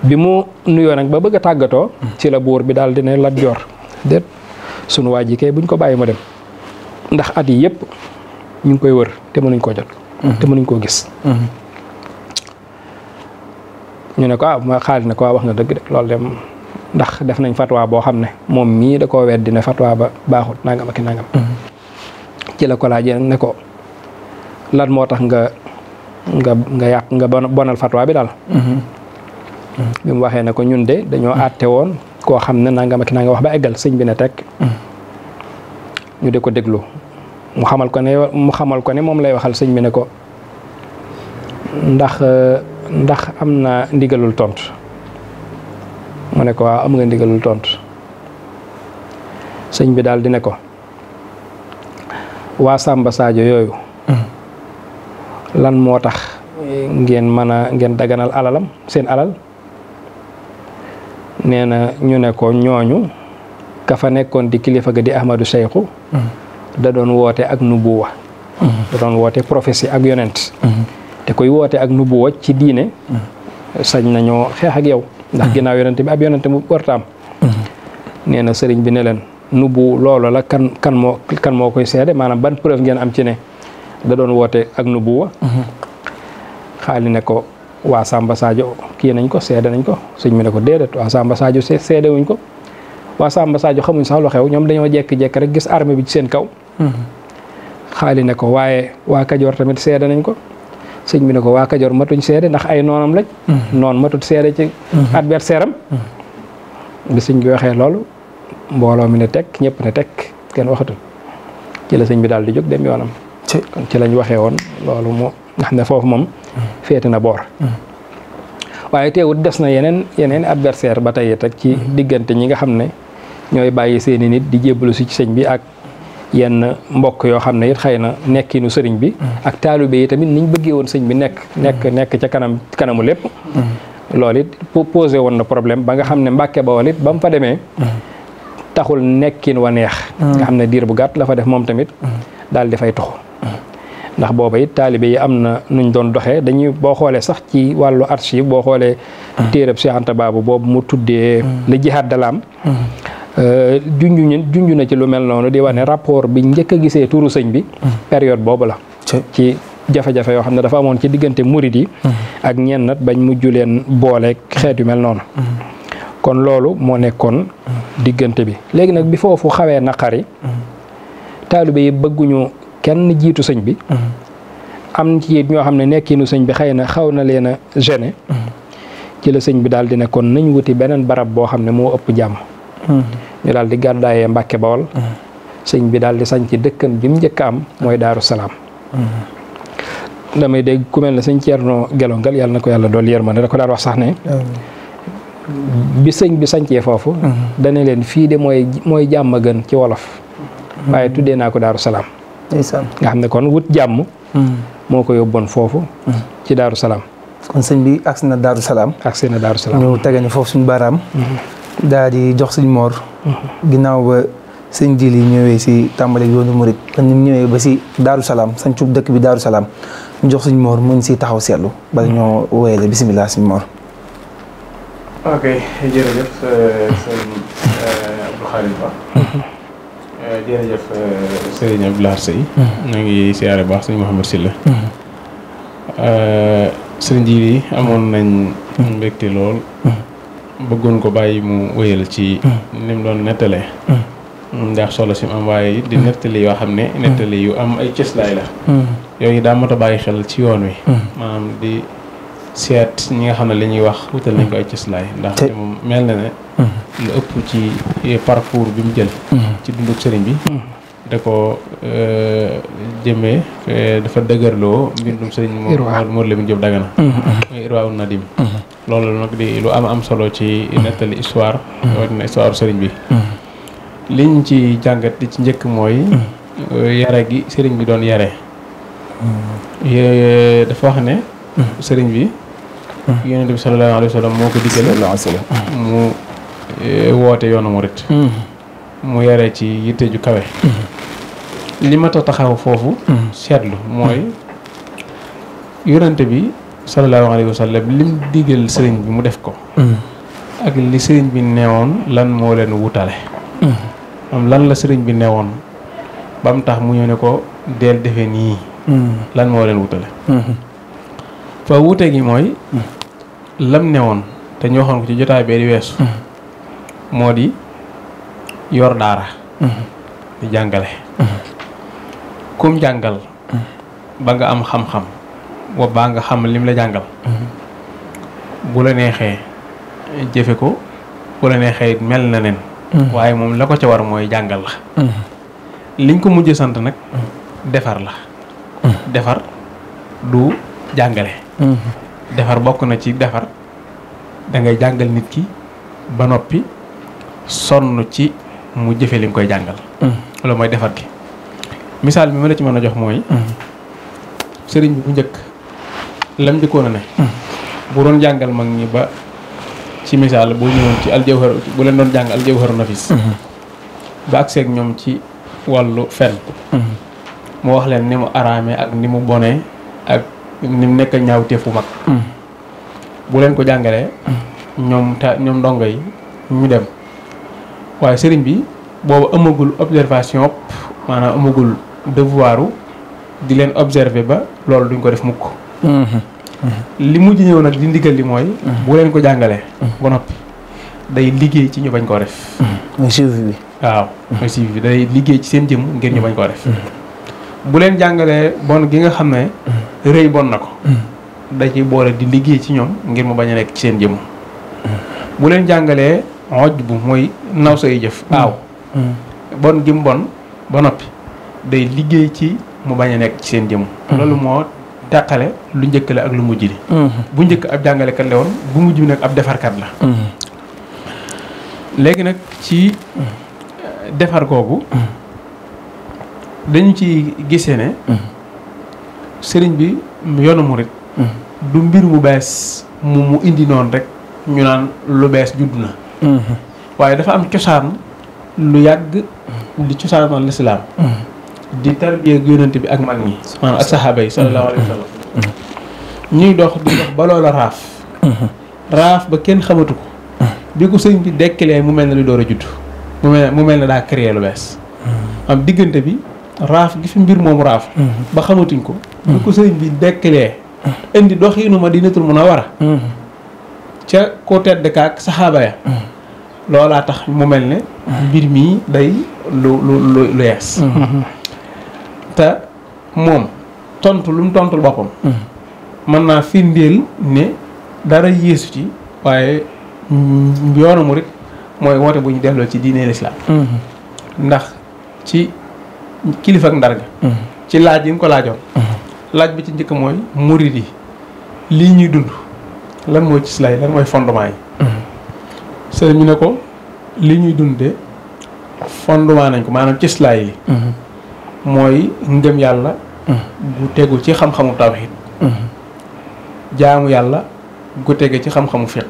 bi mu nuyoo nag ba bëgg a tàggatoo ci la buur bi daal di ne Lat Joor déet sunu waa ji kay buñ ko bàyyi mu dem ndax at yi yëpp ñu ngi koy wër te mënuñ koo jot te mënuñ koo gis ñu ne ko ma Xaali ne ko wax nga dëgg de loolu dem ndax def nañ fatwa boo xam ne moom mii da koo weddi ne fatwa ba baaxut nangam ak nangam ci la ko laajee ne ko lan moo tax nga yàq nga bonal fatwa bi daal bi mu waxee ne ko ñun de dañoo àtte woon koo xam ne nangam ak nangam wax ba eggal sëñ bi ne tekk ñu de ko déglu mu xamal ko ne moom lay waxal sëñ bi ne ko ndax am na ndigalul tontu mu ne ko waaw am nga ndigalul tontu sëñ bi daal di ne ko waa Samba Sadio yooyu lan moo tax ngeen daganal alalam seen alal nee na ñu ne ko ñooñu ka fa nekkoon di kilifa ga di Ahmadou Seyxu da doon woote ak nubuwa da doon woote prophétie ak yonent te koy woote ak nubuwa ci diine sañ nañoo xeex ak yow ndax ginnaaw yonent bi ab yonent mu wartaam nee na sëriñ bi ne leen nubu loolu la kan moo koy seede maanaam ban preuve ngeen am ci ne da doon woote ak nubuwa Xaali ne ko waa Samba Sadio kii nañ ko seede nañ ko sëñ mi ne ko déedéet waa Samba Sadio seede wuñ ko waa Samba Sadio xamuñ sax lu xew ñoom dañoo jekki-jekki rek gis armée bi ci seen kaw xaali ne ko waaye waa Kajoor tamit seede nañ ko. sëñ bi ne ko waa Kajoor matuñ seede ndax ay noonam lañ. noon matut seede ci adversaire am. bi sëñ bi waxee loolu mbooloo mi ne tekk ñëpp ne tekk kenn waxatul ci la sëñ bi daal di jóg dem yoonam. kon ci lañ waxee woon loolu moo nga xam ne foofu moom féete na boor. waaye teewut des na yeneen adversaire ba tey it ak ci diggante ñi nga xam ne ñooy bàyyi seeni nit di jébbalu si ci sëñ bi ak yenn mbokk yoo xam ne it xëy na nekkinu sëriñ bi ak taalibe yi tamit niñ bëggee woon sëñ bi nekk ca kanamu lépp. loolu it posé woon na problème ba nga xam ne Mbàkke Bawol it ba mu fa demee taxul nekkin wa neex. nga xam ne diir bu gàtt la fa def moom tamit daal di fay toxu. ndax booba it taalibe yi am na nuñ doon doxee dañuy boo xoolee sax ci wàllu archive boo xoolee téereb Cheikh Anta Babou boobu mu tuddee le jihaad de l'âme junj na ci lu mel noonu di wane rapport bi njëkk a gisee turu sëñ bi période boobu la ci jafe-jafe yoo xam ne dafa amoon ci diggante murid yi ak ñennat bañ mujj leen boole xeet yu mel noonu kon loolu moo nekkoon diggante bi léegi nag bi foofu xawee naqari taalibe yi bëgguñu kenn jiitu sëñ bi am ci ñoo xam ne nekkinu sëñ bi xëy na xaw na leen a gêné ci la sëñ bi daal di ne kon nañ wuti beneen barab boo xam ne moo ëpp jàmm ñu daal di gàddaayee Mbàkke Bawol sëñ bi daal di sañ ci dëkkan bi mu njëkk a am mooy Daaru Salaam damay dégg ku mel ne sëñ Ceerno Gelongal yàlla na ko yàlla dool yërmande da ko daan wax sax ne bi sëñ bi sañcee foofu dana leen fii de mooy jàmm gën ci wolof waaye tuddee naa ko Daaru Salaam nga xam ne kon wut jàmm moo ko yóbboon foofu ci Daaru Salaam kon sëñ bi agsi na Daaru Salaam ñu tege ni foofu suñu baaraam daal di jox sëñ Mor ginnaaw ba sëñ Jili ñëwee si tàmbali yoonu murit ni mu ñëwee ba si Daaru Salaam sañ cub dëkk bi Daaru Salaam ñu jox sëñ Mor mu ngi si taxaw seetlu bala ñoo woyale bisimilah sëñ Mor. ok jërëjëf sëñ Abdou Khadim Ba jërëjëf sëriñ Abdou Lahad Seye ñu ngi siyaare baax sëñ Mouhamed Sylla sëriñ Jili amoon nañ mbégte lool bëggoon ko bàyyi mu wéyal ci ni mu doon nettalee ndax solo si mu am waaye di nettali yoo xam ne nettali yu am ay cëslaay la yooyu daa mat a bàyyi xel ci yoon wi maanaam di seet ñi nga xam ne li ñuy wax wutal nañ ko ay cëslaay ndax moom mel na ne lu ëpp ci parcours bi mu jël ci dunduk sëriñ bi da ko jëmee dafa dëgërloo mbindum sëriñ Mor Lamine Diop Dagana muy Irwaa un Nadim loolu nag di lu am solo ci nettali histoire na histoire sëriñ bi liñ ci jàngat di ci njëkk mooy yare gi sëriñ bi doon yare dafa wax ne sëriñ bi yonent bi sallallahu alayhi wa sallam moo ko diggale mu woote yoonu murit mu yare ci yitte ju kawe li ma taxaw foofu seetlu mooy yonent bi sallallahu alayhi wa sallam lim digal sëriñ bi mu def ko ak li sëriñ bi neewoon lan moo leen wutale am lan la sëriñ bi neewoon ba mu tax mu ñëw ne ko deel defee nii lan moo leen wutale fa wute gi mooy lam newoon te ñu waxoon ko ci jotaay bee di weesu moo di yor daara di jàngale kum jàngal ba nga am xam-xam wa baa nga xam lim la jàngal bu la neexee jëfe ko bu la neexee mel na nen waaye moom la ko ca war mooy jàngal la liñ ko mujj sant nag defar la defar du jàngale defar bokk na ci defar da ngay jàngal nit ki ba noppi sonn ci mu jëfe li nga koy jàngal loolu mooy defar gi misaal bi ma la ci mën a jox mooy sëriñ bi bu njëkk lam njëkkoon a ne bu doon jàngal mag ñi ba ci misaal boo ñëwoon ci aljawhar bu leen doon jàng aljawharu nafis ba ak seeg ñoom ci wàllu fen mu wax leen ni mu araamee ak ni mu bonee ak ni mu nekk ñaawteefu mag bu leen ko jàngalee ñoom ndongo yi ñu dem waaye sëriñ bi boobu amagul observation maanaam amagul devoiru di leen observer ba loolu duñ ko def mukk li mujj ñëw nag di ndigal li mooy bu leen ko jàngalee ba noppi day liggéey ci ñu bañ koo def mooy suivi bi waaw mooy suivi bi day liggéey ci seen jëm ngir ñu bañ koo def bu leen jàngalee bon gi nga xam ne rëy bon na ko da ci boole di liggéey ci ñoom ngir mu bañ a nekk ci seen jëmm bu leen jàngalee xoj bu mooy naw say jëf aaw bon gi mu bon ba noppi day liggéey ci mu bañ a nekk ci seen jëmm loolu moo teqale lu njëkk la ak lu mujj li bu njëkk ab jàngalekat la woon bu mujj bi nag ab defarkat la léegi nag ci defar googu dañu ci gisee ne sëriñ bi yoonu murit du mbir mu bees mu indi noonu rek ñu naan lu bees judd na waaye dafa am cosaan lu yàgg di cosaanoon lislaam di tarbiya yonent bi ak mag ñi maanaam ak saxaaba yi sallallahu alayhi wa sallam ñuy dox di dox ba loola raaf ba kenn xamatu ko bi ko sëriñ bi dekkilee mu mel ne lu door a judd mu mel ne daa créé lu bees am diggante bi raaf gi fi mbir moom raaf ba xamatuñ ko bi ko sëriñ bi dekkilee indi doxiinu Madinatul Munawwara ca ko tedd kaak saxaaba ya loolaa tax mu mel ne mbir mii day lu yees te moom tontu lu mu tontul boppam mën naa firndeel ne dara yéesu ci waaye yoonu murit mooy woote bu ñu delloo ci diine lislaam ndax ci kilifa ak ndar ga ci laaj yi nga ko laajoon laaj bi ci njëkk mooy murit yi lii ñuy dund lan mooy ci islaam lan mooy fondement yi sëriñ ñu ne ko li ñuy dund de fondement nañ ko maanaam ci islaam yi mooy ngëm yàlla gu tegu ci xam-xamu tawhid jaamu yàlla gu tege ci xam-xamu fiq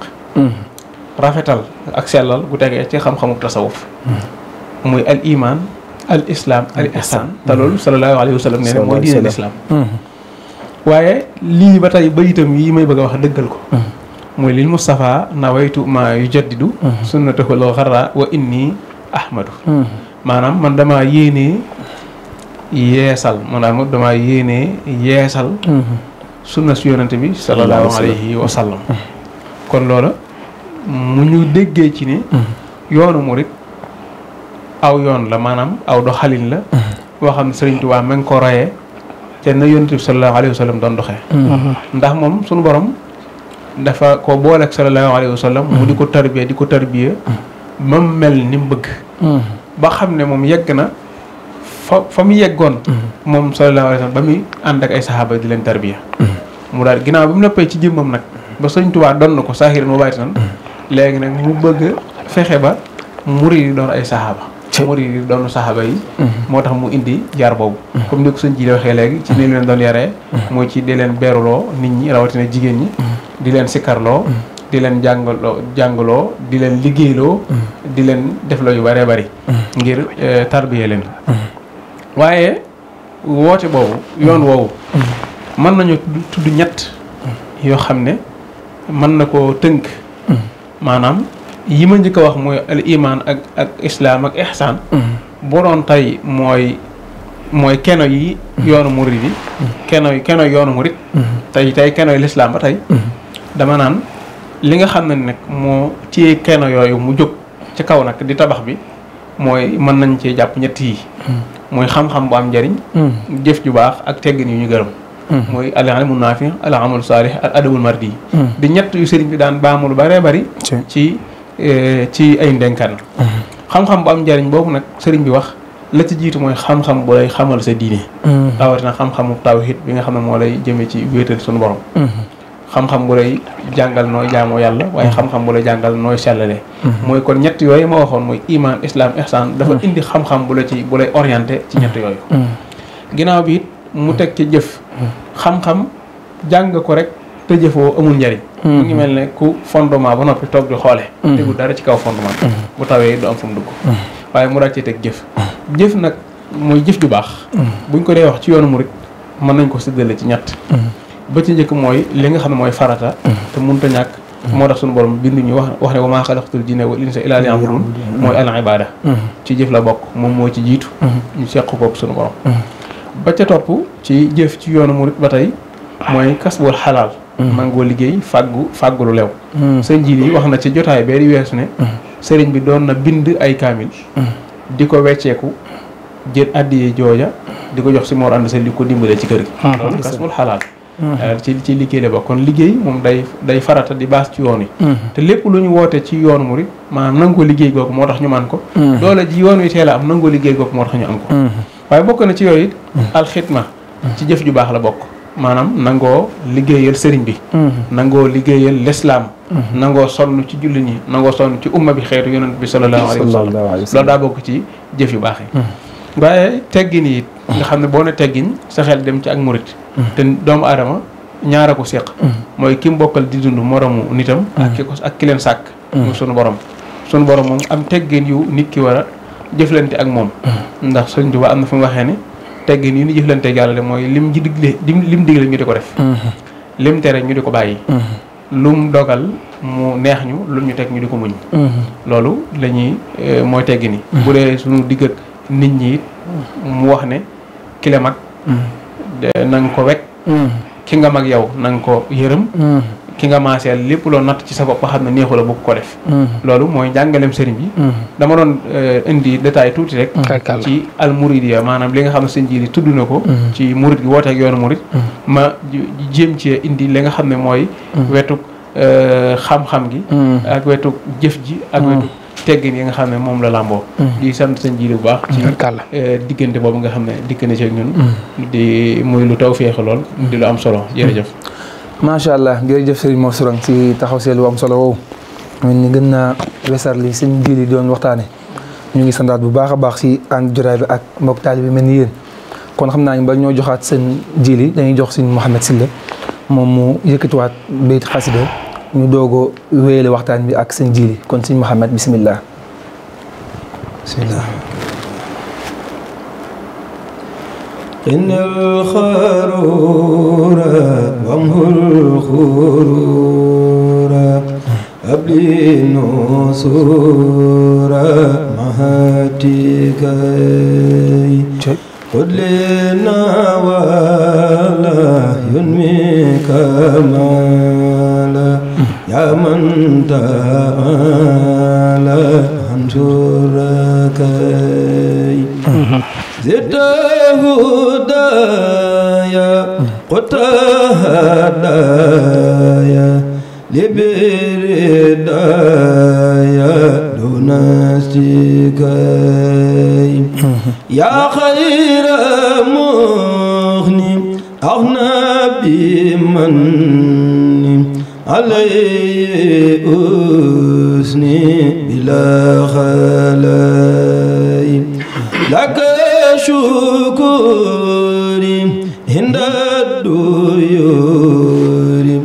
rafetal ak sellal gu tege ci xam-xamu tasawuf muy al iman al islam al ihsan te loolu sallallahu alayhi wa sallam nee na mooy diine al islam waaye lii ba tey bayitam yi may bëgg a wax dëggal ko muy lil Mustafa nawaytu ma yujaddidu sunnatahul xarra wa inni ahmadu maanaam man damaa yéenee yeesal maanaam damaa yéenee yeesal sunna su yonante bi sallallahu alayhi wa sallam kon loola mu ñu déggee ci ne yoonu murit aw yoon la maanaam aw doxalin la boo xam ne Sëriñ Tuubaa ma ngi ko royee te na yonante bi sallallahu alayhi wa sallam doon doxee ndax moom suñu borom dafa ko booleeg sallallahu alayhi wa sallam mu di ko tarbiya ba mu mel ni mu bëgg ba xam ne moom yegg na fa mu yeggoon moom sallallahu alayhi wa sallam ba muy ànd ak ay saxaaba di leen tarbiya mu daal ginnaaw bi mu noppee ci jëmmam nag ba Sëriñ Tuubaa doon na ko saahiran wa baatinan léegi nag mu bëgg fexe ba murid yi doon ay saxaaba murid yi doon saxaaba yi moo tax mu indi yar boobu comme ni ko sëñ ji waxee léegi ci ni leen doon yaree mooy ci di leen beeruloo nit ñi rawatina jigéen ñi di leen sikkarloo di leen jàngaloo di leen liggéeyloo di leen defloo yu bëree bëri ngir tarbiye leen waaye woote boobu yoon woowu mën nañu tudd ñett yoo xam ne mën na koo tënk maanaam yi ma njëkk a wax mooy al iman ak islaam ak ihsaan bu doon tey mooy keno yi yoonu murid yi keno yoonu murid tey keno yi lislaam ba tey dama naan li nga xam ne nag moo téye keno yooyu mu jóg ci kaw nag di tabax bi mooy mën nañ cee jàpp ñett yi mooy xam-xam bu am njariñ jëf ju baax ak teggin yu ñu gërëm mooy al ilmu naafi al amalu saalih al adabul mardi di ñett yu sëriñ bi daan baamu lu bëree bëri ci ay ndenkaan xam-xam bu am njariñ boobu nag sëriñ bi wax la ci jiitu mooy xam-xam bu lay xamal sa diine rawatina xam-xamu tawhid bi nga xam ne moo lay jëme ci wéetal suñu borom xam-xam bu lay jàngal nooy jaamoo yàlla waaye xam-xam bu lay jàngal nooy sellalee mooy kon ñett yooyu ma waxoon mooy iman islam ihsan dafa indi xam-xam bu lay orienté ci ñett yooyu ginnaaw bi it mu teg ci jëf xam-xam jàng ko rek te jëfoo amul njariñ mu ngi mel ne ku fondement ba noppi toog di xoole tegu dara ci kaw fondement bu tawee du am fu mu dugg waaye mu ràccee teg jëf nag mooy jëf ju baax buñ ko dee wax ci yoonu murit mën nañ ko séddale ci ñett ba ci njëkk mooy li nga xam ne mooy farata te mënut a ñàkk moo tax suñu borom bind ñu wax ne wa maa xalaqtul jinna wal insa illaa liya'buduun mooy al ibaada ci jëf la bokk moom moo ci jiitu ñu seq kook suñu borom ba ca topp ci jëf ci yoonu murit ba tey mooy kasbul xalaal mangoo liggéey fàggu lu lew sëñ ji yi wax na ci jotaay bee di weesu ne sëriñ bi doon na bind ay kaamil di ko wecceeku jël addiyee jooja di ko jox si Mor Anta Sali di ko dimbalee ci kër gi. loolu kasbul xalaal. ci liggéey la bokk kon liggéey moom day farata di baas ci yoon wi. te lépp lu ñu woote ci yoonu murid maanaam nangoo liggéey googu moo tax ñu man ko. doole ji yoon wi teel a am nangoo liggéey googu moo tax ñu am ko. waaye bokk na ci yooyu it alxitma ci jëf ju baax la bokk. maanaam nangoo liggéeyal sëriñ bi. nangoo liggéeyal lislaam. nangoo sonn ci jullit ñi nangoo sonn ci umma bi xeetu yonent bi sallallahu alayhi wa sallam loolu daa bokk ci jëf yu baax yi. waaye teggin yi nga xam ne boo ne teggin sa xel dem ci ak murit te doomu aadama ñaara ko séq mooy ki mu bokkal di dund moromu nitam ak ki leen sàkk muy sunu borom moom am teggin yu nit ki war a jëflante ak moom ndax Sëñ Tuubaa am na fu mu waxee ne teggin yu ni jëflante ak yàlla de mooy lim digle ñu di ko def lim tere ñu di ko bàyyi lum dogal mu neex ñu lum ñu teg ñu di ko muñ loolu la ñuy mooy teggin yi bu dee sunu digg ak nit ñi it mu wax ne ki la mag na nga ko wekk ki nga mag yow na nga ko yërëm ki nga maaseel lépp loo natt ci sa bopp xam ne neexu la bu ko def loolu mooy njàngaleem sëriñ bi dama doon indi détail tuuti rek ci al muridiya maanaam li nga xam ne sëñ ji li tudd na ko ci murid gi woote ak yoonu murid ma jéem ci indi li nga xam ne mooy wetu xam-xam gi ak wetu jëf ji ak wetu teggin yi nga xam ne moom la làmboo di sant sëñ ji bu baax ci diggante boobu nga xam ne dikk na ci ak ñun di muy lu taw féexe lool di lu am solo jërëjëf macha allah jërëjëf Serigne Mor Sourang si taxaw seelu bu am solo woowu mel ni gën naa wesar li sëñ ji li doon waxtaane ñu ngi santaat bu baax a baax si ànd jotaay bi ak mbokk taalibe bi mel ni yéen kon xam naa ñu ba ñoo joxaat seen ji li dañuy jox sëñ Mouhamed Sylla moom mu yëkkatiwaat bayt xasida ñu doog a wéyale waxtaan bi ak sëñ Jili kon sëñ Mouhamed bisimilah. bisimilah. innal xaruura wamhul xuruura abli nusuura mahatikay qul lana wala yunmi kamala ya man ta'ala an shurakai ziddahu daya qutahadaya libiridaya dunastikai ya khayra mughni aghna bimanni alayhi usni bila khalai laka shukuri hinda duyuri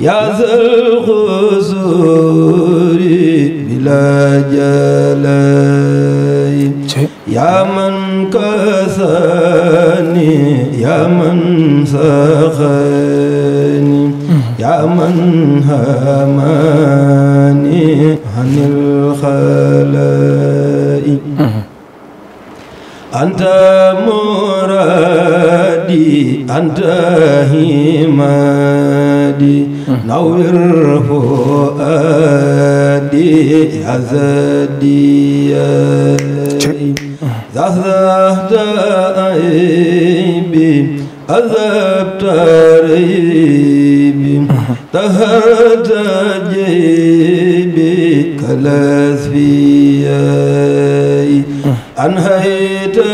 ya zal khusuri bila jalai ya man kasani ya man sakhani ya man hamani anil khalai anta muradi anta himadi nawwir fuadi azadiyai zahzahta aibi azabta raibi taharta jaibi kalasfiyai anhayta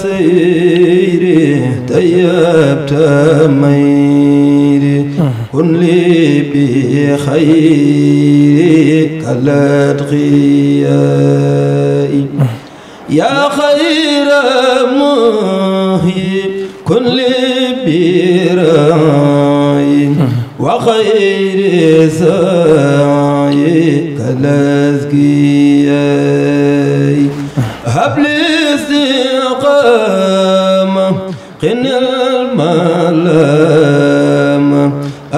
sayri tayyabta mayri kun li bi khayri kaladkhiyai ya khayra muhyi kun li bi rai wa khayri sa'i kalazkiyai habli istiqama qinal malama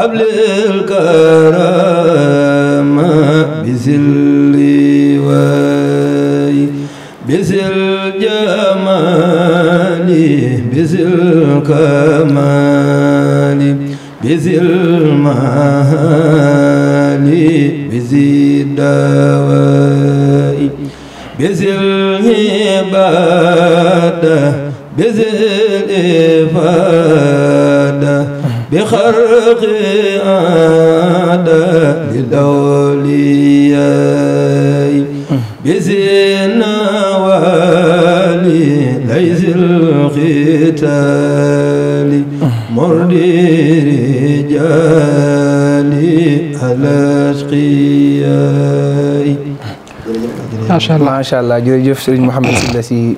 ablil karama bizilli wai bizil jamali bizil kamali bizil mahali bizid dawai bizil ibadah بذل إفادة بخرق عادة للأولياء بزين والي ليس الختال مرضي رجالي الأشقياء. macha allah jërëjëf Serigne Mouhamed Sylla si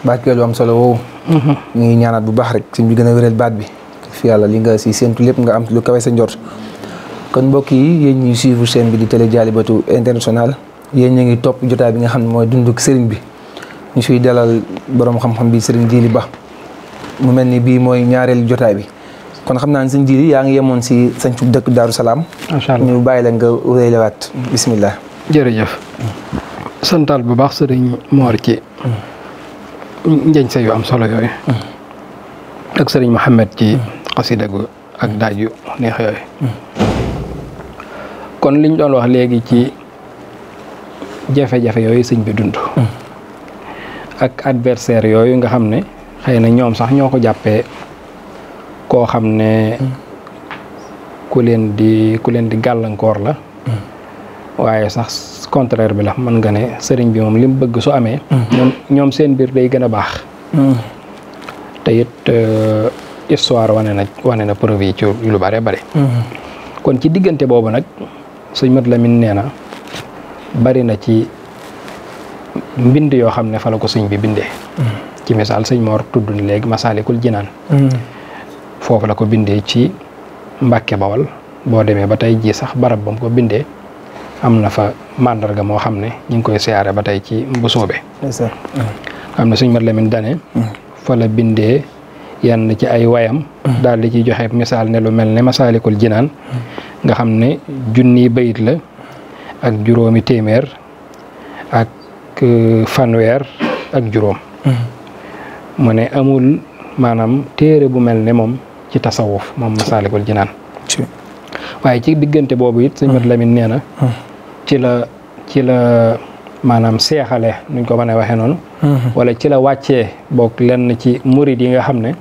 barkeelu am solo woowu. ñu ngi ñaanaat bu baax rek suñ bi gën a wéral baat bi fi yàlla li nga si séntu lépp nga am lu kawe sa njort. kon mbokk yi yéen ñuy suivre chaîne bi di télé Dialibatoul International yéen ñu ngi topp jotaay bi nga xam ne mooy dunduk Serigne bi ñu fiy dalal borom xam-xam bi Serigne Djily Ba mu mel ni bii mooy ñaareelu jotaay bi. kon xam naa ne sëñ Djily yaa ngi yemoon si sañcu dëkk Daaru Salaam. macha allah ñu bàyyi la nga wéyalewaat bismillah. jërëjëf santal bu baax sëriñ Mor ci njañ sa yu am solo yooyu ak sëriñ Mouhamed ci xasida gu ak daaj yu neex yooyu kon liñ doon wax léegi ci jafe-jafe yooyu sëñ bi dund ak adversaire yooyu nga xam ne xëy na ñoom sax ñoo ko jàppee koo xam ne ku leen di gàllankoor la waaye sax contraire bi la mën nga ne sëriñ bi moom li mu bëgg su amee ñoom seen biir day gën a baax te it histoire wane na preuve yi ci lu bare bare kon ci diggante boobu nag sëñ Mat Lamin nee na bari na ci mbind yoo xam ne fa la ko sëñ bi bindee ci misaal sëñ Mor tudd ni léegi Masaalikul Jinaan foofu la ko bindee ci Mbàkke Bawal boo demee ba tey ji sax barab bam ko bindee am na fa màndarga moo xam ne ñu ngi koy siyaare ba tey ci Mbusoobe xam ne sëñ Mat Lamin dane fa la bindee yenn ci ay wayam daal di ciy joxe misaal ne lu mel ne Masaalikul Jinaan nga xam ne junni bayit la ak juróomi téeméer ak fanweer ak juróom mu ne amul maanaam téere bu mel ne moom ci tasawuf moom Masaalikul Jinaan waaye ci diggante boobu it sëñ Mat Lamin nee na ci la maanaam seexale nuñ ko mën a waxee noonu wala ci la wàccee boog lenn ci murid yi nga xam ne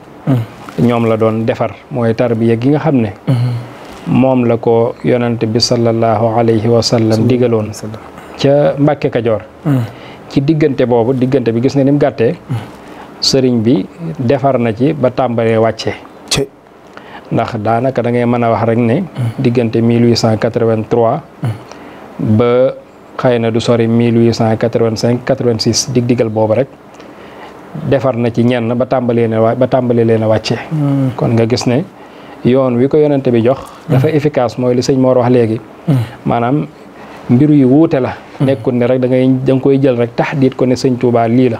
ñoom la doon defar mooy tarbiya gi nga xam ne moom la ko yonante bi sallallahu alayhi wa sallam digaloon ca Mbàkke Kajoor ci diggante boobu diggante bi gis nga ni mu gàttee sëriñ bi defar na ci ba tàmbalee wàccee ndax daanaka da ngay mën a wax rek ne diggante 1883 ba xëy na du sori 1885 86 dig-digal boobu rek defar na ci ñenn ba tàmbalee leen a wàcce kon nga gis ne yoon wi ko yonente bi jox dafa efficace mooy li sëñ Mor wax léegi maanaam mbir yu wuute la nekkul ne rek da nga koy jël rek taxdiit ko ne sëñ Tuubaa lii la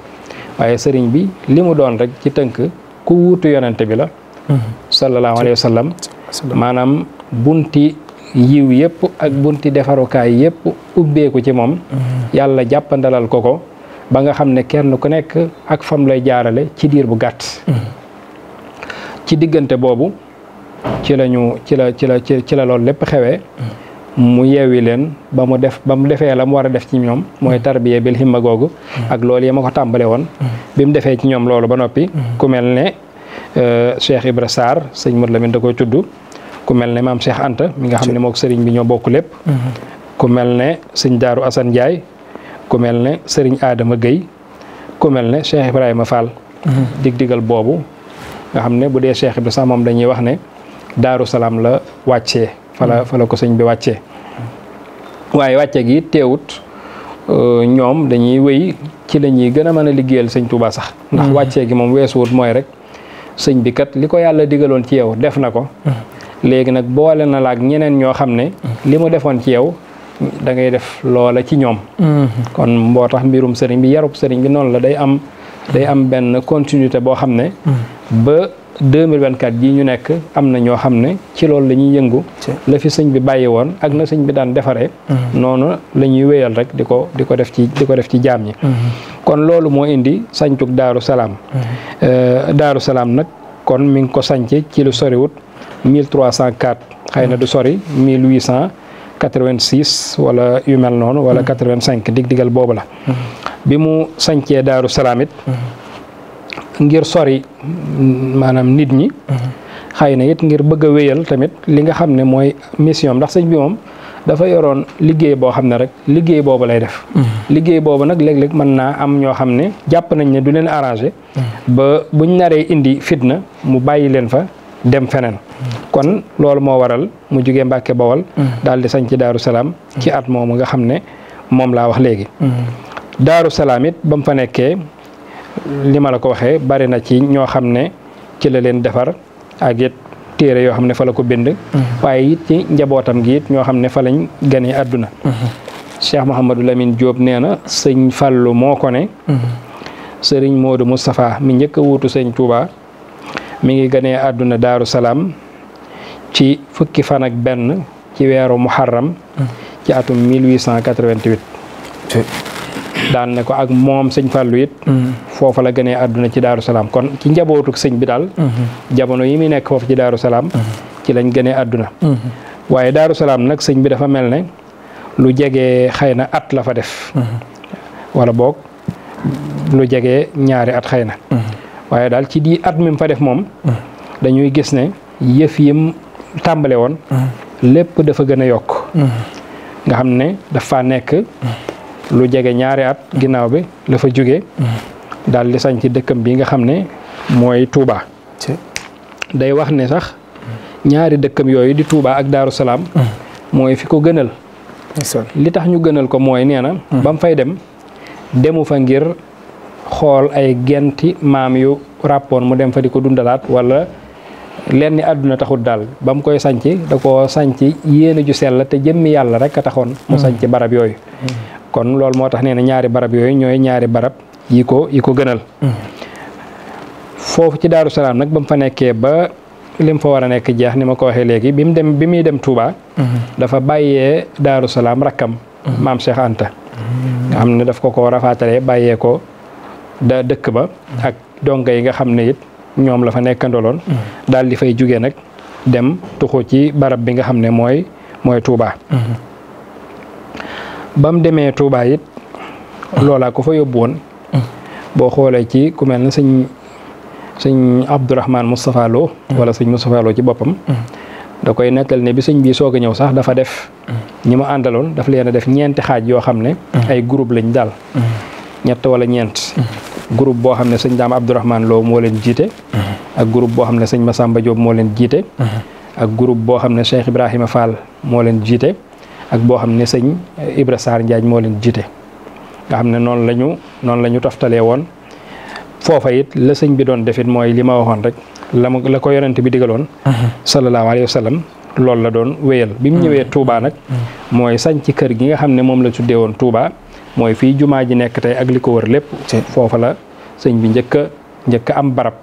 waaye sëriñ bi li mu doon rek ci tënk ku wuutu yonente bi la sallallahu alayhi wa sallam maanaam bunti yiw yëpp ak bunti defarukaay yëpp ubbeeku ci moom yàlla jàppandalal ko ba nga xam ne kenn ku nekk ak fam lay jaarale ci diir bu gàtt ci diggante boobu ci la loolu lépp xewee mu yeewi leen ba mu defee la mu war a def ci ñoom mooy tarbiya bil himma googu ak loolu yi ma ko tàmbale woon bi mu defee ci ñoom loolu ba noppi ku mel ne Cheikh Ibra Sarr sëñ Mat Lamin da koy tudd ku mel ne maam Cheikh Anta mi nga xam ne mook sëriñ bi ñoo bokk lépp ku mel ne sëñ Daaru Asan Njaay ku mel ne sëriñ Adama Gueye ku mel ne Cheikh Ibrahima Fall dig-digal boobu nga xam ne bu dee Cheikh Ibra Sarr moom dañuy wax ne Daaru Salaam la wàccee fa la ko sëñ bi wàccee waaye wàcce gi teewut ñoom dañuy wéy ci la ñuy gën a mën a liggéeyal sëñ Touba sax ndax wàccee gi moom weesuwut mooy rek sëñ bi kat li ko yàlla digaloon ci yow def na ko léegi nag boole na laak ñeneen ñoo xam ne li mu defoon ci yow da ngay def loola ci ñoom kon moo tax mbirum sëriñ bi yarub sëriñ bi noonu la day am benn continuité boo xam ne ba 2024 jii ñu nekk am na ñoo xam ne ci loolu la ñuy yëngu la fi sëñ bi bàyyi woon ak na sëñ bi daan defaree noonu la ñuy wéyal rek di ko def ci jaam ñi kon loolu moo indi sañcug Daaru Salaam Daaru Salaam nag kon mi ngi ko sañc ci lu soriwut 1304 xëy na du sori 1886 wala yu mel noonu wala 85 dig-digal boobu la bi mu sañcee Daaru Salaam it ngir sori maanaam nit ñi xëy na it ngir bëgg a wéyal tamit li nga xam ne mooy mission ndax sëñ bi moom dafa yoroon liggéey boo xam ne rek liggéey boobu lay def liggéey boobu nag léeg-léeg mën naa am ñoo xam ne jàpp nañ ne du leen arrangé ba buñ naree indi fitna mu bàyyi leen fa dem feneen kon loolu moo waral mu jugee Mbàkke Bawol daal di sañ ci Daaru Salaam ci at moomu nga xam ne moom laa wax léegi Daaru Salaam it ba mu fa nekkee li ma la ko waxee bari na ci ñoo xam ne ci la leen defar ak it téere yoo xam ne fa la ko bind waaye it ci njabootam gi it ñoo xam ne fa lañ ganee àdduna Cheikh Mouhamadou Lamine Diop nee na sëñ Fallou moo ko ne sëriñ Modou Moustapha mi njëkk a wuutu sëñ Touba mi ngi ganee àdduna Daaru Salaam ci fukki fan ak benn ci weeru Muharram ci atum 1888 daan ne ko ak moom sëñ Fallou it foofa la gënee àdduna ci Daaru Salaam kon ci njabootuk sëñ bi daal jamono yi muy nekk foofu ci Daaru Salaam ci lañ gënee àdduna waaye Daaru Salaam nag sëñ bi dafa mel ne lu jege xëy na at la fa def wala boog lu jege ñaari at xëy na waaye daal ci di at mi mu fa def moom dañuy gis ne yëf yim tàmbale woon lépp dafa gën a yokk nga xam ne dafa nekk lu jege ñaari at ginnaaw bi la fa jóge daal di sañ ci dëkkam bi nga xam ne mooy Touba day wax ne sax ñaari dëkkam yooyu di Touba ak Daaru Salaam mooy fi ko gënal li tax ñu gënal ko mooy nee na ba mu fay dem demu fa ngir xool ay genti maam yu ràppoon mu dem fa di ko dundalaat wala lenn àdduna taxut daal ba mu koy sanc da ko sanc yéene ju sell te jëmmi yàlla rek a taxoon mu sanc barab yooyu kon loolu moo tax nee na ñaari barab yooyu ñooy ñaari barab yi ko gënal foofu ci Daaru Salaam nag ba mu fa nekkee ba lim fa war a nekk jeex ni ma ko waxee léegi bi muy dem Touba dafa bàyyee Daaru Salaam rakkam maam Cheikh Anta nga xam ne daf ko rafaatalee bàyyee ko da dëkk ba ak donga yi nga xam ne it ñoom la fa nekkandoloon daal di fay jóge nag dem tuxu ci barab bi nga xam ne mooy Touba ba mu demee Touba it loolaa ko fa yóbbu woon boo xoolee ci ku mel ne sëñ Abdourahmane Moustapha Lo wala sëñ Moustapha Lo ci boppam da koy nettal ne bi sëñ bii soog a ñëw sax dafa def ñi mu àndaloon daf leen a def ñeenti xaaj yoo xam ne ay groupe lañ daal ñett wala ñeent groupe boo xam ne sëñ Daam Abdourahmane Lo moo leen jiite ak groupe boo xam ne sëñ Massamba Diop moo leen jiite ak groupe boo xam ne Cheikh Ibrahima Fall moo leen jiite ak boo xam ne sëñ Ibra Sarr Njaañ moo leen jiite nga xam ne noonu la ñu toftalee woon foofa it la sëñ bi doon defit mooy li ma waxoon rek la ko yonent bi digaloon sallallahu alayhi wa sallam loolu la doon wéyal bi mu ñëwee Touba nag mooy sañ ci kër gi nga xam ne moom la tuddee woon Touba mooy fii jumaa ji nekk tey ak li ko wër lépp foofa la sëñ bi njëkk am barab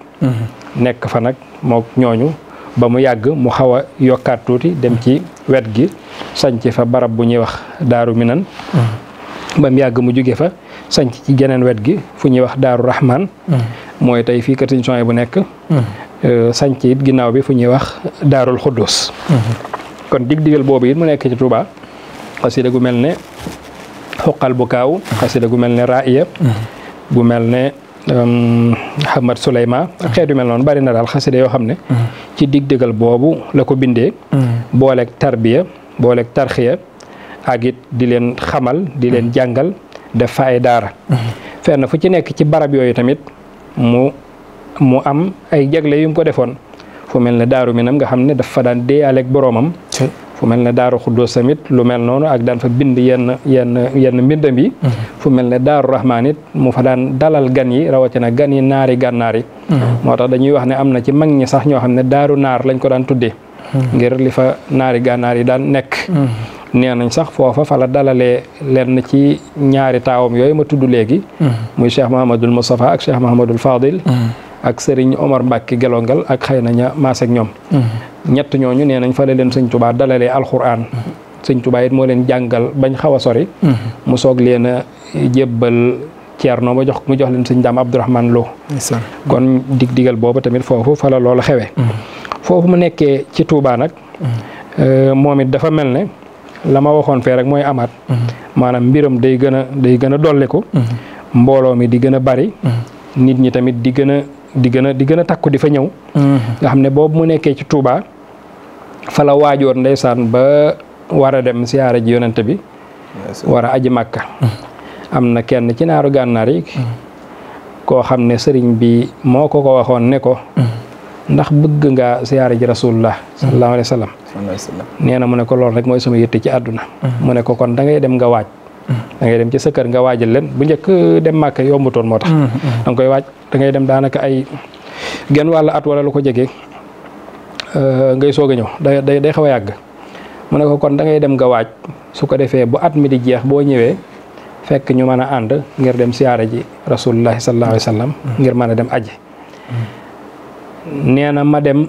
nekk fa nag mook ñooñu ba mu yàgg mu xaw a yokkaat tuuti dem ci wet gi sañc fa barab bu ñuy wax Daaru Minan ba mu yàgg mu jóge fa sañc ci geneen wet gi fu ñuy wax Daaru Rahman mooy tey fii kër Sëñ Suhaybu bu nekk sañc it ginnaaw bi fu ñuy wax Daarul Xuddus kon dig-digal boobu it mu nekk ci Touba xasida gu mel ne xuqal bu kaaw xasida gu mel ne Raaya gu mel ne Hamad Suleyma ak xeet yu mel noonu bari na daal xasida yoo xam ne ci dig-digal boobu la ko bindee booleeg tarbiya booleeg tarxiya ak it di leen xamal di leen jàngal def fa ay daara fenn fu ci nekk ci barab yooyu tamit mu am ay jagle yu mu ko defoon fu mel ne Daaru Minam nga xam ne daf fa daan déeyaleeg boroomam fu mel ne Daaru Xuddoos tamit lu mel noonu ak daan fa bind yenn mbindam yi fu mel ne Daaru Rahmaan it mu fa daan dalal gan yi rawatina gan yi naari gànnaar yi moo tax dañuy wax ne am na ci mag ñi sax ñoo xam ne Daaru Naar lañ ko daan tuddee ngir li fa naari gànnaar yi daan nekk nee nañ sax foofa fa la dalalee lenn ci ñaari taawam yooyu ma tudd léegi muy Cheikh Mahamadul Moustapha ak Cheikh Mahamadul Fadil ak Serigne Omar Mbacke Gelongal ak xëy na ña maas ak ñoom ñett ñooñu nee nañ fa la leen sëñ Touba dalalee alxuraan sëñ Touba it moo leen jàngal bañ xaw a sori mu soog leen a jébbal Ceerno mu jox leen sëñ Daam Abdourahmane Lo kon dig-digal boobu tamit foofu fa la loola xewee foofu mu nekkee ci Touba nag moom it dafa mel ne la ma waxoon fee rek mooy amaat maanaam mbiram day gën a dolliku mbooloo mi di gën a bari nit ñi tamit di gën a di gën a takku di fa ñëw nga xam ne boobu mu nekkee ci Touba fa la waajoon ndeysaan ba war a dem siyaare ji yonente bi war a aji Màkka am na kenn ci naaru gànnaar yi koo xam ne sëriñ bi moo ko waxoon ne ko ndax bëgg nga siyaare ji rasulullah sallallahu alayhi wa sallam nee na mu ne ko loolu rek mooy sama yitte ci àdduna mu ne ko kon da ngay dem nga waaj da ngay dem ci sa kër nga waajal leen bu njëkk dem Màkka yombutoon moo tax da nga koy waaj da ngay dem daanaka ay genn wàll at wala lu ko jege ngay soog a ñëw day xaw a yàgg mu ne ko kon da ngay dem nga waaj su ko defee bu at mi di jeex boo ñëwee fekk ñu mën a ànd ngir dem siyaare ji rasulullahi sallallahu alayhi wa sallam ngir mën a dem aji nee na ma dem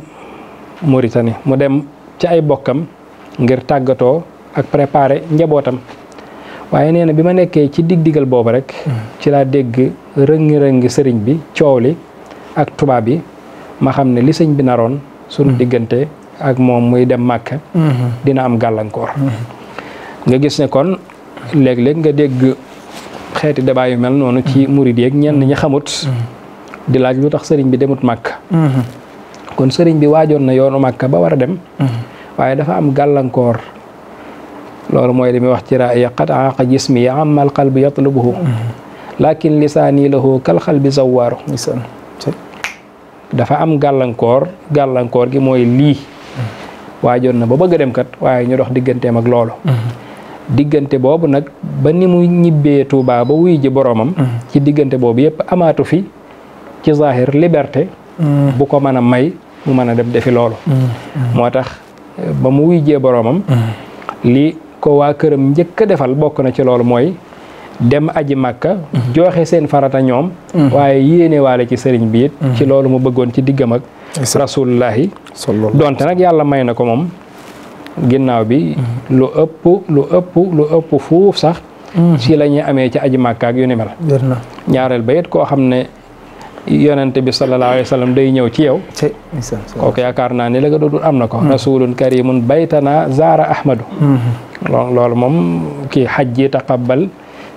Mauritanie mu dem ci ay bokkam ngir tàggatoo ak préparer njabootam waaye nee na bi ma nekkee ci dig-digal boobu rek ci laa dégg rëngi-rëngi sëriñ bi coow li ak tubaab yi ma xam ne li sëñ bi naroon suñu diggante ak moom muy dem Màkka dina am gàllankoor nga gis ne kon léeg-léeg nga dégg xeeti débat yu mel noonu ci murid yeeg ñenn ñi xamut di laaj lu tax sëriñ bi demut Màkka kon sëriñ bi waajoon na yoonu Màkka ba war a dem waaye dafa am gàllankoor loolu mooy li muy wax ci raaya qad aaqa jismi amal qalbi yatlubuhu lakin lisaani lahu kal qalbi zawaaru dafa am gàllankoor gi mooy lii waajoon na ba bëgg a dem kat waaye ñu dox digganteem ak loolu diggante boobu nag ba ni mu ñibbee Touba ba wuy ji boroomam ci diggante boobu yëpp amaatu fi ci zahir liberté bu ko mën a may mu mën a dem defi loolu moo tax ba mu wuy jee boroomam li ko waa këram njëkk a defal bokk na ci loolu mooy dem aji Màkka joxe seen farata ñoom waaye yéene waale ci sëriñ bi it ci loolu mu bëggoon ci diggam ak rasulullahi donte nag yàlla may na ko moom ginnaaw bi lu ëpp fuuf sax si la ñuy amee ci aji Màkka ak yu ni mel ñaareel ba it koo xam ne yonente bi sallallahu alayhi wa sallam day ñëw ci yow kooku yaakaar naa ne la nga doon am na ko rasulun karimun baytana zaara ahmadu loolu moom kii xajji taqabbal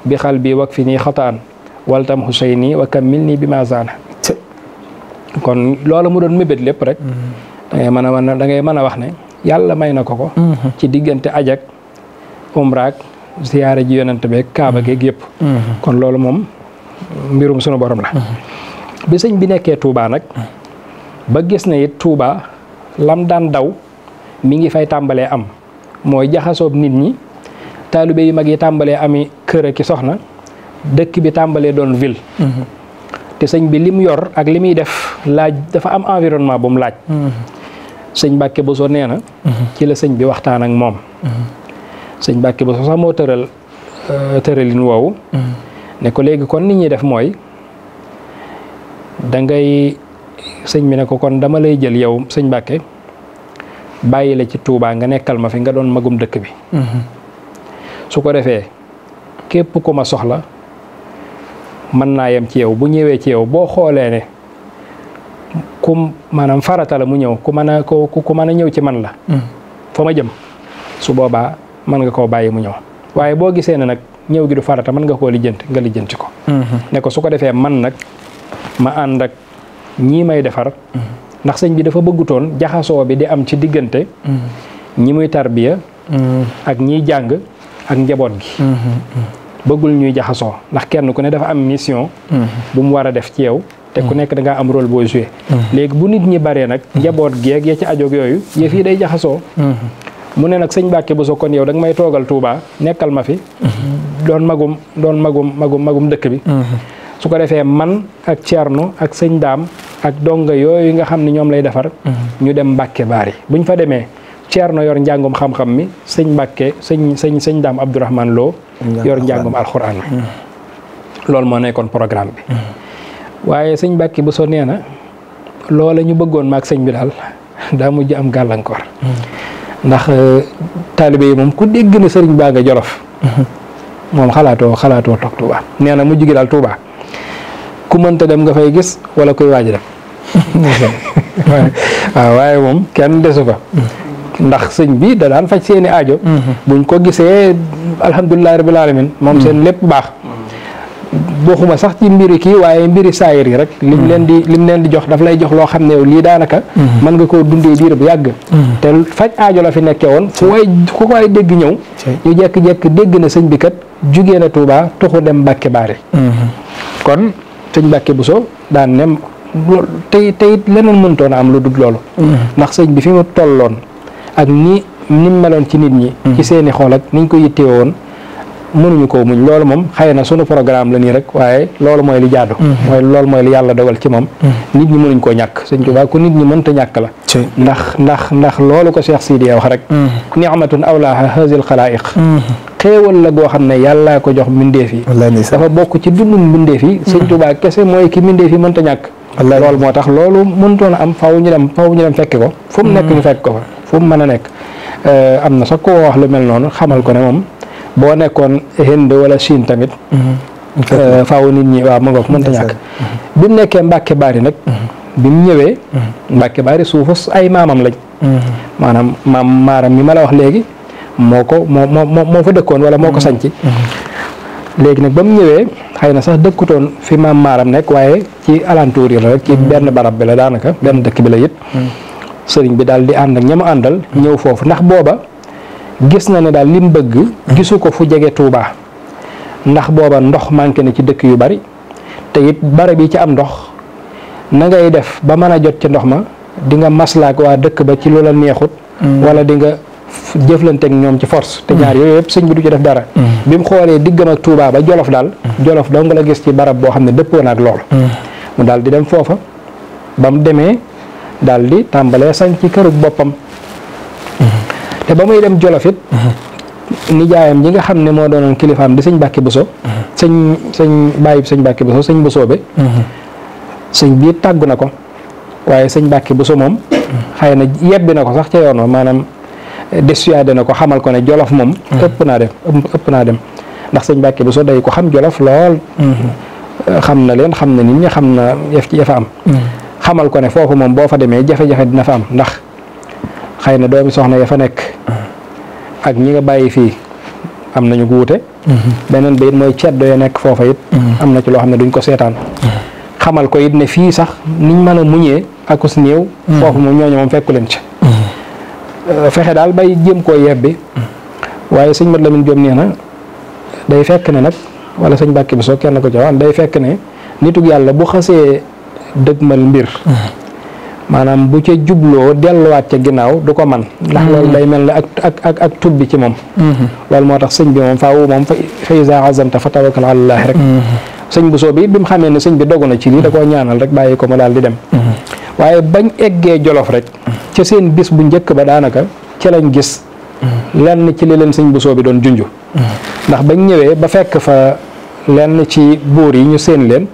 bi xal bi wak fi nii xataan waltam huseyni wa kammil nii bi ma zaana kon loolu mu doon mébét lépp rek da ngay mën a wax ne yàlla may na ko ci diggante ajak umraak ziyaare ji yonente beeg kaaba geeg yëpp kon loolu moom mbirum sunu borom la bi sëñ bi nekkee Touba nag ba gis ne it Touba lam daan daw mi ngi fay tàmbalee am mooy jaxasoob nit ñi taalibe yu mag yi tàmbalee ami kër ki soxna dëkk bi tàmbalee doon ville te sëñ bi lim yor ak li muy def laaj dafa am environnement bu mu laaj sëñ Mbàkke Buso nee na ci la sëñ bi waxtaan ak moom sëñ Mbàkke Buso sax moo tëralin woowu ne ko léegi kon nit ñi def mooy da ngay sëñ bi ne ko kon dama lay jël yow sëñ Mbàkke bàyyi la ci Touba nga nekkal ma fi nga doon magum dëkk bi su ko defee képp ku ma soxla mën naa yem ci yow bu ñëwee ci yow boo xoolee ne ku maanaam farata la mu ñëw ku mën a ñëw ci man la fa ma jëm su boobaa mën nga koo bàyyi mu ñëw waaye boo gisee ne nag ñëw gi du farata mën nga koo lijjanti ko ne ko su ko defee man nag ma ànd ak ñii may defar ndax sëñ bi dafa bëggutoon jaxasoo bi di am ci diggante ñi muy tarbiya ak ñiy jàng ak njaboot gi bëggul ñuy jaxasoo ndax kenn ku ne dafa am mission bu mu war a def ci yow te ku nekk da ngaa am rôle boo joué léegi bu nit ñi baree nag njaboot gi ak ya ci ajoog yooyu yëf yi day jaxasoo mu ne nag sëñ Mbàkke Buso kon yow da nga may toogal Touba nekkal ma fi doon magum dëkk bi su ko defee man ak Ceerno ak sëñ Daam ak donga yooyu nga xam ne ñoom lay defar ñu dem Mbàkke Baari buñ fa demee Ceerno yor njàngum xam-xam mi sëñ Mbàkke sëñ Daam Abdourahman Lo yor njàngum alxuraan mi loolu moo nekkoon programme bi waaye sëñ Mbàkke Buso nee na loola ñu bëggoon maag sëñ bi daal daa mujj am gàllankoor ndax taalibe yi moom ku dégg ne sëriñ baa nga Jolof moom xalaatoo toog Touba nee na mujj gi daal Touba ku mënta dem nga fay gis wala kuy waaj dem waaw waaye moom kenn desu fa ndax sëñ bi da daan faj seeni aajo buñ ko gisee alhamdulilahi rabbil alamin moom seen lépp baax boxuma sax ci mbiri kii waaye mbiri saayir yi rek lim leen di jox daf lay jox loo xam ne yow lii daanaka mën nga koo dundee diir bu yàgg te faj aajo la fi nekkee woon ku koy dégg ñëw ñu jekki-jekki dégg na sëñ bi kat jugee na Touba tuxu dem Mbàkke Baari kon sëñ Mbàkke Buso daan nem tey leneen mëntoon a am lu dul loolu ndax sëñ bi fi mu tolloon ak ni meloon ci nit ñi ci seeni xol ak niñ ko yittee woon mënuñu koo muñ loolu moom xëy na sunu programme la nii rek waaye loolu mooy li jaadu loolu mooy li yàlla dogal ci moom nit ñi mënuñ koo ñàkk sëñ Tuubaa ku nit ñi mënta ñàkk la ndax loolu ko Cheikh Sidi wax rek ni'matun awlaaha haazil xalaa'iq xéewal la goo xam ne yàllaa ko jox mbindeef yi dafa bokk ci dundu mbindeef yi sëñ Tuubaa kese mooy ki mbindeef yi mënta ñàkk loolu moo tax loolu mënutoon a am faw ñu dem fekki ko fu mu nekk ñu fekk ko fa fu mu mën a nekk am na sax koo wax lu mel noonu xamal ko ne moom boo nekkoon Hind wala Chine tamit faaw nit ñi waaw ma ngoog mënta ñàkk bi mu nekkee Mbàkke Baari nag bi mu ñëwee Mbàkke Baari suufu ay maamam lañ maanaam maam maaram mi ma la wax léegi moo fa dëkkoon wala moo ko sañci léegi nag ba mu ñëwee xëy na sax dëkkutoon fi maam maaram nekk waaye ci alentour yi la rek ci benn barab bi la daanaka benn dëkk bi la it sëriñ bi daal di ànd ak ña mu àndal ñëw foofu ndax booba gis na ne daal lim bëgg gisu ko fu jege Touba ndax booba ndox manqué na ci dëkk yu bari te it barab yi ci am ndox na ngay def ba mën a jot ci ndox ma di nga maslaak waa dëkk ba ci loola neexut wala di nga jëflanteeg ñoom ci force te ñaar yooyu yëpp sëñ bi du ci def dara bi mu xoolee diggam ak Touba ba Jolof daal Jolof dong la gis ci barab boo xam ne dëppoo na ak loolu mu daal di dem foofa ba mu demee daal di tàmbalee sañ ci kërug boppam te ba muy dem Jolof it nijaayam ñi nga xam ne moo doonoon kilifaam di sëñ Mbàkke Buso sëñ bàyyib sëñ Mbàkke Buso sëñ Buso bi sëñ bii tàggu na ko waaye sëñ Mbàkke Buso moom xëy na yebbi na ko sax ca yoon maanaam dissuadé na ko xamal ko ne Jolof moom ëpp naa dem ndax sëñ Mbàkke Buso day ko xam Jolof lool xam na leen xam na nit ñi xam na yafa am xamal ko ne foofu moom boo fa demee jafe-jafe dina fa am ndax xëy na doomi soxna ya fa nekk ak ñi nga bàyyi fii am nañu guute beneen ba it mooy ceddo ya nekk foofa it am na ci loo xam ne duñ ko seetaan xamal ko it ne fii sax niñ mën a muñee akus néew foofu moom ñooñu moom fekku leen ci fexe daal bay jéem koo yebbi waaye sëñ Mat Lamin Jóob nee na day fekk ne nag wala sëñ Mbàkke Buso kenn ko ci wax day fekk ne nitug yàlla bu xasee dëgmal mbir maanaam bu ca jubloo delluwaat ca ginnaaw du ko man ndax loolu day mel ne ak tubbi ci moom loolu moo tax sëñ bi moom faaw moom fa iza azamta fa tawakkal ala llaah rek sëñ Buso bi mu xamee ne sëñ bi dogu na ci lii da koo ñaanal rek bàyyi ko mu daal di dem waaye bañ eggee Jolof rek ca seen bis bu njëkk ba daanaka ci lañ gis lenn ci li leen sëñ Buso bi doon junju ndax bañ ñëwee ba fekk fa lenn ci buur yi ñu seen leen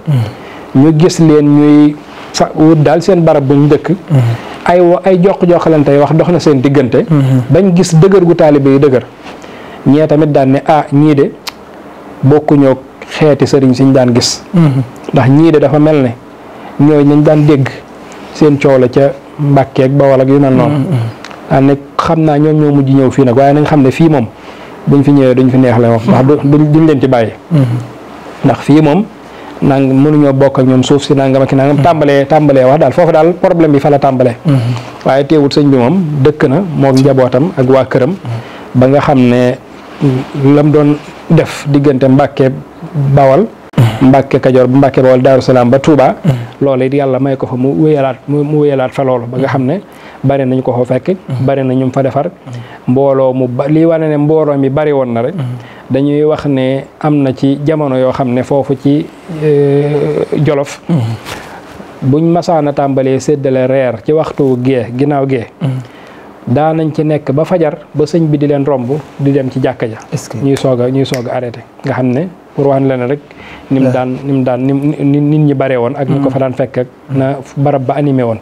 ñu gis leen ñuy wut daal seen barab buñ dëkk ay joxalante wax dox na seen diggante bañ gis dëgër gu taalibe yi dëgër ñee tamit daan ne ñii de bokkuñoo xeeti sëriñ siñ daan gis ndax ñii de dafa mel ne ñooy nañ daan dégg seen coow la ca Mbàkke ak Bawol ak yu mel noonu daan ne xam naa ñoom ñoo mujj ñëw fii nag waaye nañ xam ne fii moom buñ fi ñëwee duñ fi neex la wax ndax duñ leen ci bàyyi ndax fii moom nang mënuñoo bokk ak ñoom suuf si nangam ak nangam tàmbalee wax daal foofu daal problème bi fa la tàmbalee waaye teewut sëñ bi moom dëkk na mook njabootam ak waa këram ba nga xam ne lam doon def diggante Mbàkke Bawol Mbàkke Kajoor ba Mbàkke Bawol Daaru Salaam ba Touba loolu it yàlla may ko fa mu wéyalaat fa loolu ba nga xam ne bari nañu ko fa fekk bari na ñu fa defar mbooloo lii wane ne mbooloo mi bari woon na rek dañuy wax ne am na ci jamono yoo xam ne foofu ci Jolof buñ masaana tàmbalee séddale reer ci waxtu ginnaaw gee daanañ ci nekk ba fajar ba sëñ bi di leen romb di dem ci jàkka ja ñuy soog a arrêté nga xam ne pour wax leen rek ni nit ñi bare woon ak ñu ko fa daan fekk ak na barab ba animé woon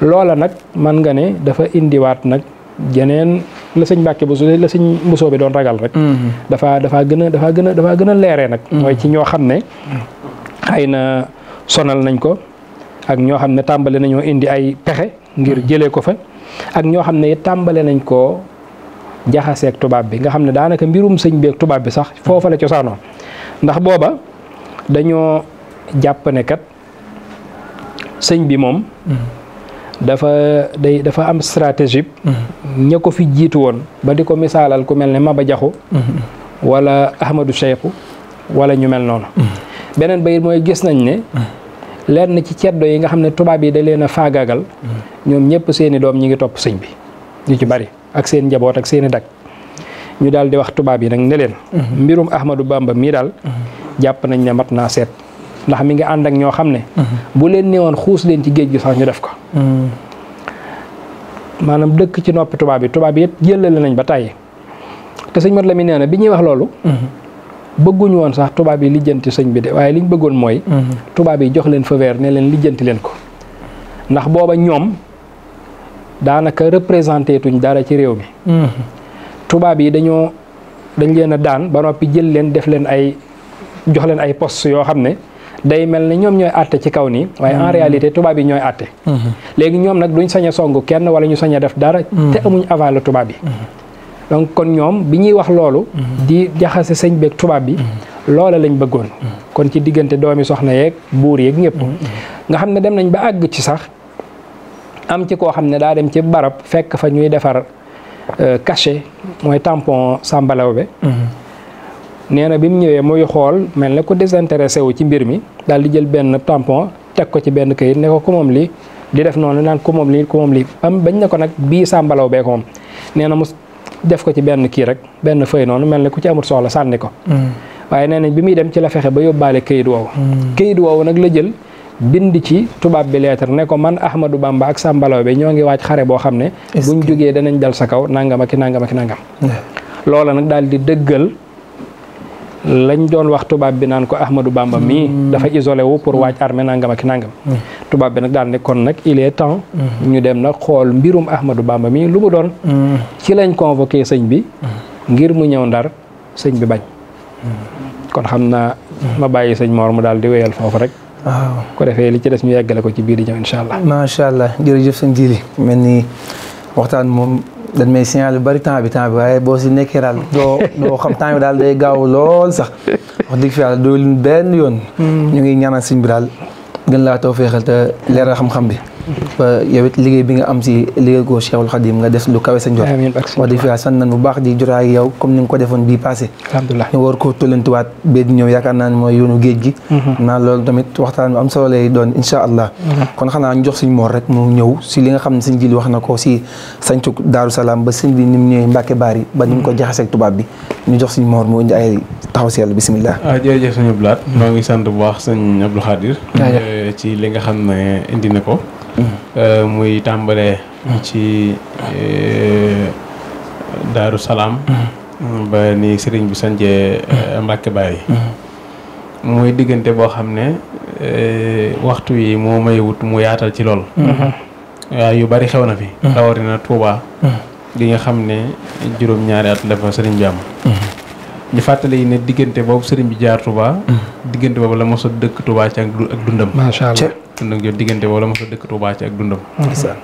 loola nag man nga ne dafa indiwaat nag jeneen la sëñ Mbàkke Buso la sëñ Buso bi doon ragal rek dafa gën a leeree nag mooy ci ñoo xam ne xëy na sonal nañ ko ak ñoo xam ne tàmbale nañoo indi ay pexe ngir jëlee ko fa ak ñoo xam ne tàmbale nañ koo jaxaseeg tubaab bi nga xam ne daanaka mbirum sëñ bi ak tubaab bi sax foofa la cosaanoo ndax booba dañoo jàpp ne kat sëñ bi moom dafa am stratégie ña ko fi jiitu woon ba di ko misaalal ku mel ne Maba Jaxu wala Ahmadou Cheikhou wala ñu mel noonu beneen bayit mooy gis nañ ne lenn ci ceddo yi nga xam ne tubaab yi da leen a faagaagal ñoom ñëpp seeni doom ñi ngi topp sëñ bi ñu ci bari ak seen njaboot ak seeni dak ñu daal di wax tubaab yi nag ne leen mbirum Ahmadou Bamba mii daal jàpp nañ ne mat naa seet ndax mi ngi ànd ak ñoo xam ne bu leen newoon xuus leen ci géej gi sax ñu def ko maanaam dëkk ci noppi tubaab yi yëpp jëlale nañ ba tàyyi te sëñ Mat Lamin nee na bi ñuy wax loolu bëgguñu woon sax tubaab yi lijjanti sëñ bi de waaye liñ bëggoon mooy tubaab yi jox leen feu vert ne leen lijjanti leen ko ndax booba ñoom daanaka représenté tuñ dara ci réew mi tubaab yi dañ leen a daan ba noppi jël leen def leen jox leen ay poste yoo xam ne day mel ne ñoom ñooy àtte ci kaw nii waaye en réalité tubaab yi ñooy àtte léegi ñoom nag duñ sañ a song kenn wala ñu sañ a def dara te amuñ aval la tubaab yi donc kon ñoom bi ñuy wax loolu di jaxase sëñ beeg tubaab bi loola lañ bëggoon kon ci diggante doomi soxna yeeg buur yeeg ñëpp nga xam ne dem nañ ba àgg ci sax am ci koo xam ne daa dem ci barab fekk fa ñuy defar cachet mooy tampon Samba Laobé nee na bi mu ñëwee muy xool mel ne ku désintéressé wu ci mbir mi daal di jël benn tampon teg ko ci benn këyit ne ko ku moom lii di def noonu naan ku moom lii bañ ne ko nag bii Samba Laobé ko moom nee na mu def ko ci benn kii rek benn feuille noonu mel ne ku ci amul soxla sànni ko waaye nee nañ bi muy dem ci la fexe ba yóbbaale këyit woowu këyit woowu nag la jël bind ci tubaab bi lettre ne ko man Ahmadou Bamba ak Samba Laobé ñoo ngi waaj xare boo xam ne buñ jógee danañ dal sa kaw nangam ak nangam ak nangam loola nag daal di dëggal lañ doon wax tubaab bi naan ko Ahmadou Bamba mii dafa isolé wu pour waaj armée nangam ak nangam tubaab bi nag daal ne kon nag il est temps ñu dem nag xool mbirum Ahmadou Bamba mii lu mu doon ci lañ convoqué sëñ bi ngir mu ñëw Ndar sëñ bi bañ kon xam naa ma bàyyi sëñ Mor mu daal di wéyal foofu rek waaw ko defee li ci des ñu yeggale ko ci biir di ñëw incha allah macha allah jërëjëf sëñ Jili mel ni waxtaan moom dañ may signal lu bari temps bi waaye boo si nekkee daal doo xam temps bi daal day gaaw lool sax wax dëgg fi yàlla doo leen benn yoon ñu ngi ñaanal sëñ bi daal gën laa taw feexal te leeral xam-xam bi ba yow it liggéey bi nga am si liggéey ko Cheikhul Khadim nga def lu kawe sa njort wax dëgg fi yàlla sant nañ bu baax di jotaay ak yow comme ni nga ko defoon bii passé alhamdulilah ñu war ko tollantiwaat bee di ñëw yaakaar naa ne mooy yoonu géej gi naa loolu tamit waxtaan bu am solo lay doon insha allah kon xanaa ñu jox sëñ Mor rek mu ñëw si li nga xam ne sëñ Jili wax na ko si sañcu Daaru Salaam ba sëñ bi ni mu ñëwee Mbàkke Baari ba ni mu ko jaxaseeg tubaab bi ñu jox sëñ Mor mu indi ay taxaw si yàlla bisimilah jërëjëf sëñ Abdou Lahad noo ngi sant bu baax sëñ Abdou Khadir ci li nga xam ne indi na ko muy tàmbalee ci Daaru Salaam ba ni sëriñ bi sañcee Mbàkke Baari muy diggante boo xam ne waxtu yi moo may wut mu yaatal ci lool waaw yu bari xew na fi rawatina Touba gi nga xam ne juróom-ñaari at la fa sëriñ bi am ñu fàttali ne diggante boobu sëriñ bi jaar Touba diggante boobu la mos a dëkk Touba ci ak dundam macha allah dundam jot diggante boobu la mos a dëkk Touba ci ak dundam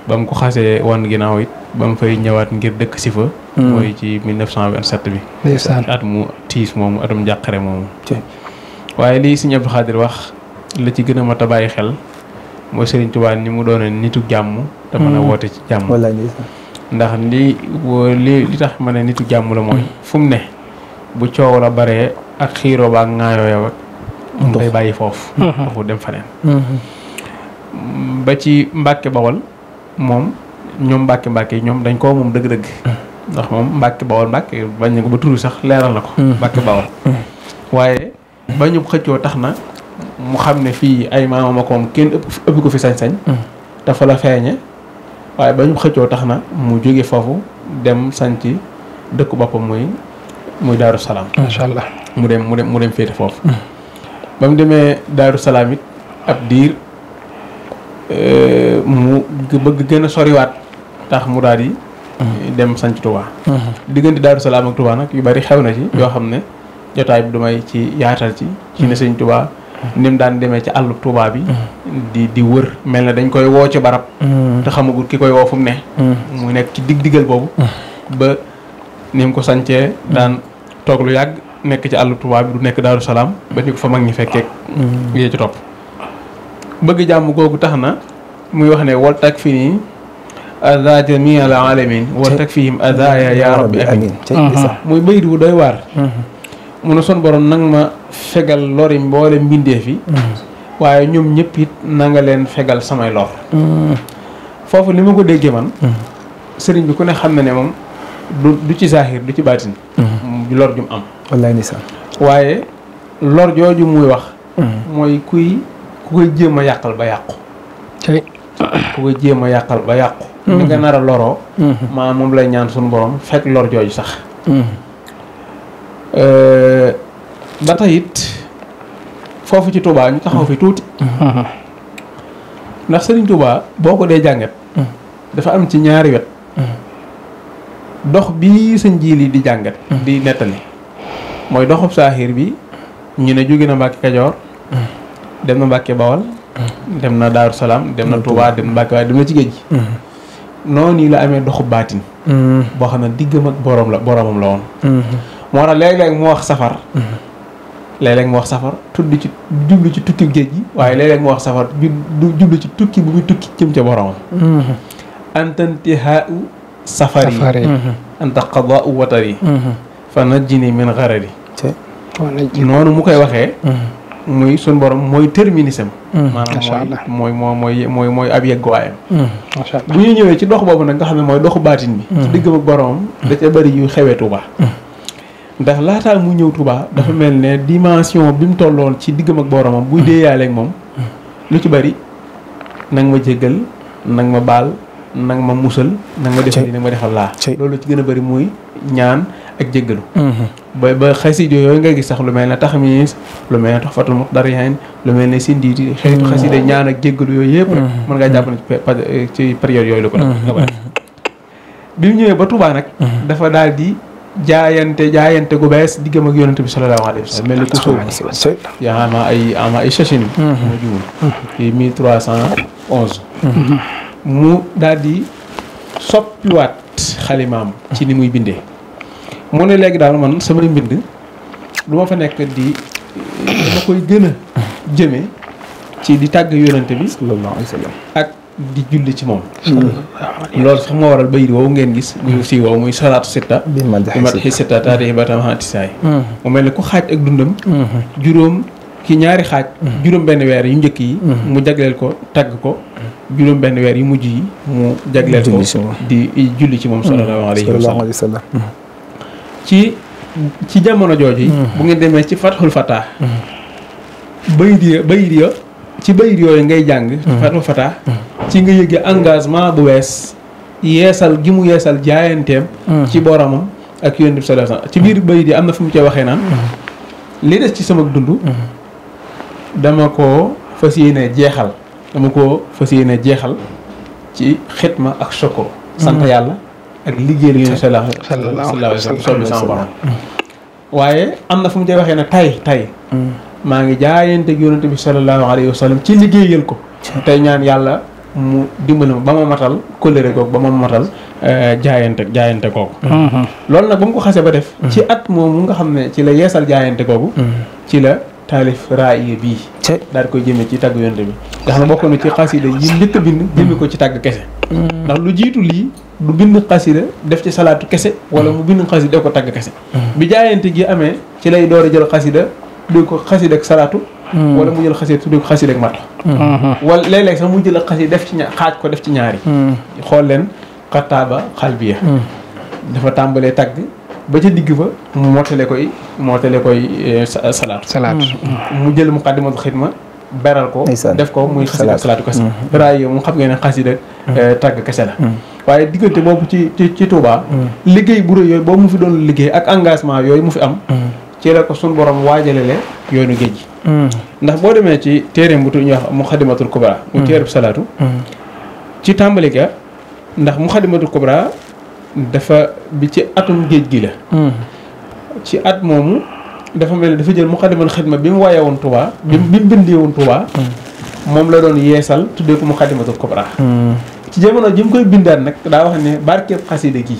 ba mu ko xasee wan ginnaaw it ba mu fay ñëwaat ngir dëkk si fa mooy ci 1927 bi at mu tiis moomu atum njàqare moomu waaye lii sëñ Abdou Khadir wax la ci gën a mat a bàyyi xel mooy sëriñ Touba ni mu doone nitu jàmm te mën a woote ci jàmm ndax li tax ma ne nitu jàmm la mooy fu mu ne bu coow la baree ak xiiroo ba ak ŋaayoo yow day bàyyi foofu foofu dem faneen ba ci Mbàkke Bawol moom ñoom Mbàkke yi ñoom dañ koo moom dëgg-dëgg ndax moom Mbàkke Bawol Mbàkke bañ na ko ba turu sax leeral na ko Mbàkke Bawol waaye ba ñu xëccoo tax na mu xam ne fii ay maamam ak moom kenn ëpp ko fi sañ-sañ dafa la feeñe waaye ba ñu xëccoo tax na mu jóge foofu dem sanc dëkku boppam muy Daaru Salaam macha allah mu dem féete foofu ba mu demee Daaru Salaam it ab diir mu bëgg gën a soriwaat tax mu daal di dem sanc Touba diggante Daaru Salaam ak Touba nag yu bari xew na ci yoo xam ne jotaay bi du may ci yaatal ci ne sëñ Touba ni mu daan demee ci àllu Touba bi di wër mel na dañ koy woo ci barab te xamagul ki koy woo fu mu ne mu nekk ci diggal boobu ba ni mu ko sancee daan toog lu yàgg nekk ci àllu Touba bi du nekk Daaru Salaam ba ni ko fa mag ñi fekkee yee ci topp bëgg jàmm googu tax na muy wax ne wal takfini ada jami al alamin wal takfihim adaya ya rabbi amin muy bayit wu doy waar mu ne son borom nang ma fegal lori mboole mbindee fi waaye ñoom ñëpp it na nga leen fegal samay lor foofu li ma ko déggee man sëriñ bi ku ne xam na ne moom du ci zahir du ci baatin lor jum am wallaay ndeysaan waaye lor jooju muy wax mooy ku koy jéem a yàqal ba yàqu ku koy jéem a yàqal ba yàqu ni nga nar a loroo maa moom lay ñaan suñu borom fekk lor jooju sax ba tey it foofu ci Touba ñu taxaw fi tuuti ndax Sëriñ Touba boo ko dee jàngat dafa am ci ñaari wet dox bi sëñ Jili di jàngat di nettali mooy doxub saaxiir bi ñu ne jóge na Mbàkke Kajoor dem na Mbàkke Bawal dem na Daaru Salaam dem na Touba dem na Mbàkke waaye dem na ci géej gi noonu yi la amee doxub baatin boo xam ne diggam ak boromam la woon moo tax léeg-léeg mu wax safar léeg-léeg mu wax safar jublu ci tukki géej gi waaye léeg-léeg mu wax safar jublu ci tukki bu muy tukki jëm ca boromam antantihaau safari anta qadaau watari fa najjini min gharari noonu mu koy waxee muy sun borom mooy terminisam maanaam mooy ab yegguwaayam bu ñu ñëwee ci dox boobu nag nga xam ne mooy doxu baatin bi ci diggam ak boromam da ca bëri yu xewee Touba ndax laataa mu ñëw Touba dafa mel ne dimension bi mu tolloon ci diggam ak boromam buy déeyaaleeg moom lu ci bëri nag ma jéggal nag ma baal nag ma musal nag ma defal li nag ma defal laa loolu ci gën a bëri muy ñaan ak jéggalu ba xasida yooyu nga gis sax lu mel ne taxmiis lu mel ne Tuhfatul Muqtarihin lu mel ne Sindiiti xeetu xasida ñaan ak jéggalu yooyu yëpp rek mën ngaa jàpp ne ci période yooyu la ko def bi mu ñëwee ba Touba nag dafa daal di jaayante gu bees diggam ak yonent bi sallallahu alayhi wa sallam mel ni ku sóobu yaa ama ay chachine bi ma juwul ci 1311 mu daal di soppiwaat xalimaam ci ni muy bindee mu ne léegi daal man samay mbind du ma fa nekk dama koy gën a jëme ci di tàgg yonent bi sallallahu alayhi wa sallam ak di julli ci moom loolu sax moo waral bayit woowu ngeen gis muy si woowu muy salaatu sitta bi mat xi sitta taarixi batamatisaay mu mel ne ku xaaj ak dundam juróom ki ñaari xaaj juróom benn weer yu njëkk yi mu jagleel ko tagg ko juróom benn weer yu mujj yi mu jagleel ko di julli ci moom sallallahu alayhi wa sallam ci jamono jooju bu ngeen demee ci Fathul Fatah bayit ya ci bayit yooyu ngay jàng ci Fathul Fatah ci nga yëgee engagement bu wees yeesal gi mu yeesal jaayanteem ci boromam ak yonent bi sallallahu alayhi wasallam ci biir bayit yi am na fu mu cee waxee naan li des ci sama dund dama ko fas yéene jeexal ci xitma ak shukr sant yàlla ak liggéey la yonent sallallahu alayhi wasallam soobee sama borom waaye am na fu mu cee waxee ne tay maa ngi jaayante ak yonent bi sallallahu alayhi wasallam ci liggéeyal ko tey ñaan yàlla mu dimbali ma ba ma matal kóllëre googu ba ma matal jaayante googu loolu nag ba mu ko xasee ba def ci at moomu nga xam ne ci la yeesal jaayante googu ci la taalif raaya bii daal di koy jëmee ci tàgg yonent bi nga xam ne bokk na ci xasida yi njëkk a bind jëmee ko ci tàgg kese ndax lu jiitu lii du bind xasida def ci salaatu kese wala mu bind xasida def ko tàgg kese bi jaayante gi amee ci lay door a jël xasida du ko xasida ak salaatu wala mu jël xasida tuddee ko xasida ak mat wala léeg-léeg sax mu jël xasida def ci xaaj ko def ci ñaari xool leen xataaba xalbiya dafa tàmbalee tagg ba ca digg ba mu mootale koy salaatu mu jël muqaddimatul xidma beral ko def ko muy xasida ak salaatu kese raay yow mu xam ngeen ne xasida ak tagg kese la waaye diggante boobu ci Touba liggéey bu rëy yooyu boobu mu fi doon liggéey ak engagement yooyu mu fi am ci la ko suñu borom waajalele yoonu géej gi ndax boo demee ci téereem bu ñuy wax Muxaddamatul Kubra mu téereb salaatu ci tàmbali ga ndax Muxaddamatul Kubra dafa bi ci atum géej gi la ci at moomu dafa mel ni dafa jël Muxaddamatul Xidma bi mu waaye woon Touba bi mu bindee woon Touba moom la doon yeesal tuddee ko Muxaddamatul Kubra ci jamono ji mu koy bindaat nag daa wax ne barkeeb xasida gi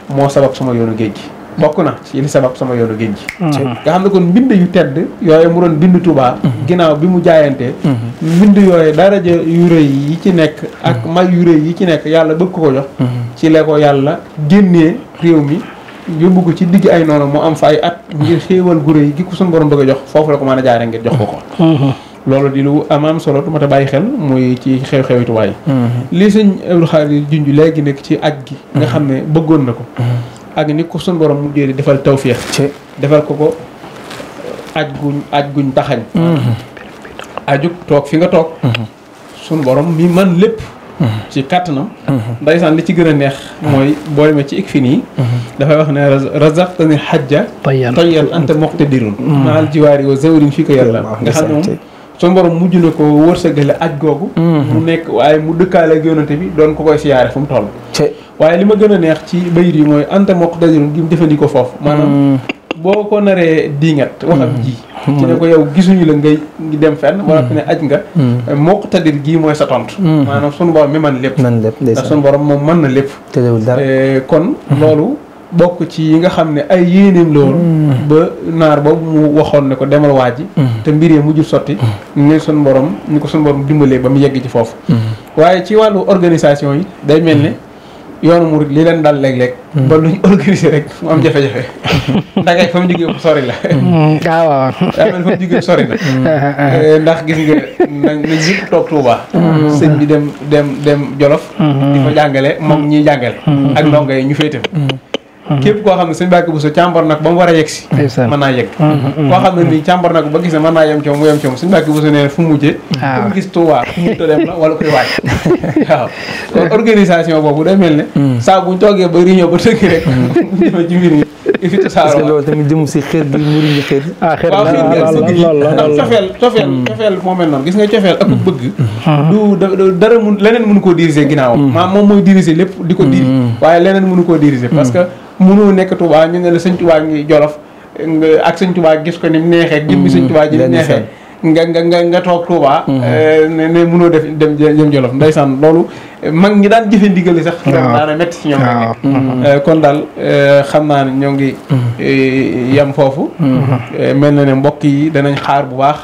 moo sabab sama yoonu géej gi bokk na ci li sabab sama yoonu géej gi. nga xam ne kon mbind yu tedd yooyu mu doon bind Touba. ginnaaw bi mu jaayantee. mbind yooyu daraja yu rëy yi ci nekk ak may yu rëy yi ci nekk yàlla bëgg ko jox. ci la ko yàlla génnee réew mi yóbbu ko ci digg ay noonu mu am fa ay at ngir xéewal gu rëy gi ko suñu borom bëgg a jox foofu la ko mën a jaaree ngir jox ko ko. loolu di lu am solo du ma ta bàyyi xel muy ci xew-xewi Touba yi. lii sëñ Abdou Khadir junj léegi nekk ci aj gi. nga xam ne bëggoon na ko. ak ni ko suñu borom mujjee di defal tawféex. defal ko aj guñ taxañ. aju toog fi nga toog. suñu borom mi man lépp. ci kàttanam. ndaysaan li ci gën a neex. mooy boo demee ci ikfi nii. dafay wax ne razaqtani hajja. tayyan anta muqtadirun. maal jiwaari wa zawrin fii ko yàlla. nga xam ne moom suñu borom mujj na ko wërsëgale aj googu. mu nekk waaye mu dëkkaale ak yonante bi doon ko koy siyaare fu mu toll. waaye li ma gën a neex ci bayit yi mooy anta muqtadirun gi mu jëfandikoo foofu. maanaam boo ko naree diingat waxam ji. ci ne ko yow gisuñu la ngay dem fenn. ba nga ne aj nga. muqtadir gii mooy sa tontu. maanaam sunu borom mi man lépp. ndax sunu borom moom mën na lépp. kon loolu bokk ci yi nga xam ne ay yéeneem la woon. ba naar boobu mu waxoon ne ko demal waaji. te mbir yi mujj sotti. ni sunu borom ni ko sunu borom dimbalee ba mu yegg ci foofu. waaye ci wàllu organisation yi day mel ne. yoonu murid li leen dal léeg-léeg. ba luñ organiser rek mu am jafe-jafe. ndagay fa mu jógee fu sori la. waaw. daa mel fa mu jógee sori na. ndax gis nga nañ ñëpp toog Touba. sëñ bi dem Jolof. di fa jàngale moom ñiy jàngale. ak ndongo yi ñu féete képp koo xam ne sëñ Mbàkke Buso càmbar nag ba mu war a yegg si. mën naa yegg. koo xam ne nii càmbar nag ba gis ne mën naa yem coom mu yem coom sëñ Mbàkke Buso nee na fu mu mujjee. fu mu gis Touba fu mu dem la wala koy waaj. waaw kon organisation boobu day mel ne. saa buñ toogee ba réunion ba tëgg rek. mu jëme ci mbir mi. parce que loolu tamit jëm si xër gi murid ñi xër. xër ndax cofeel moo mel noonu gis nga cofeel ak bëgg. du dara leneen mënu koo diriger ginnaawam. moom mooy diriger lépp di ko diri. waaye leneen mënu koo diriger parce que mënoo nekk Touba ñu ne la sëñ Touba ngi Jolof ak sëñ Touba gis ko ni mu neexee jëmmi sëñ Touba ji ni neexee nga toog Touba ne mënoo dem Jolof ndeysaan loolu mag ñi daan jëfe ndigal sax daana metti si ñoom kon daal xam naa ne ñoo ngi yem foofu mel na ne mbokk yi danañ xaar bu baax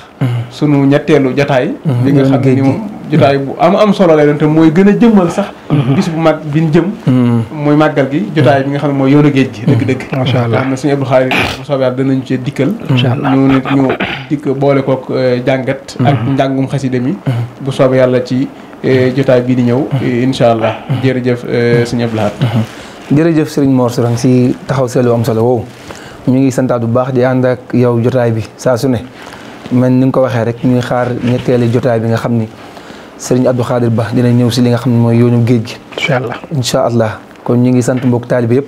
sunu ñetteelu jotaay bi nga xam ne ni moom jotaay bu am solo lay doon te mooy gën a jëmmal sax bis bu mag bi ñu jëm mooy màggal gi jotaay bi nga xam ne mooy yoonu géej gi dëgg-dëgg macha allah xam ne suñu Abdou Khadir bu soobee yàlla danañu cee dikkal ñu dikk boole kook jàngat ak njàngum xasida mi bu soobee yàlla ci jotaay bii di ñëw incha allah jërëjëf sëñ Abdou Lahad jërëjëf Serigne Mor Sourang si taxaw seetlu am solo woowu ñu ngi santaat bu baax di ànd ak yow jotaay bi saa su ne man ni nga ko waxee rek ñuy xaar ñetteelu jotaay bi nga xam ni Serigne Abdou Khadir Ba dina ñëw si li nga xam ne mooy yoonu géej gi. incha allah kon ñu ngi sant mbokk taalibe yëpp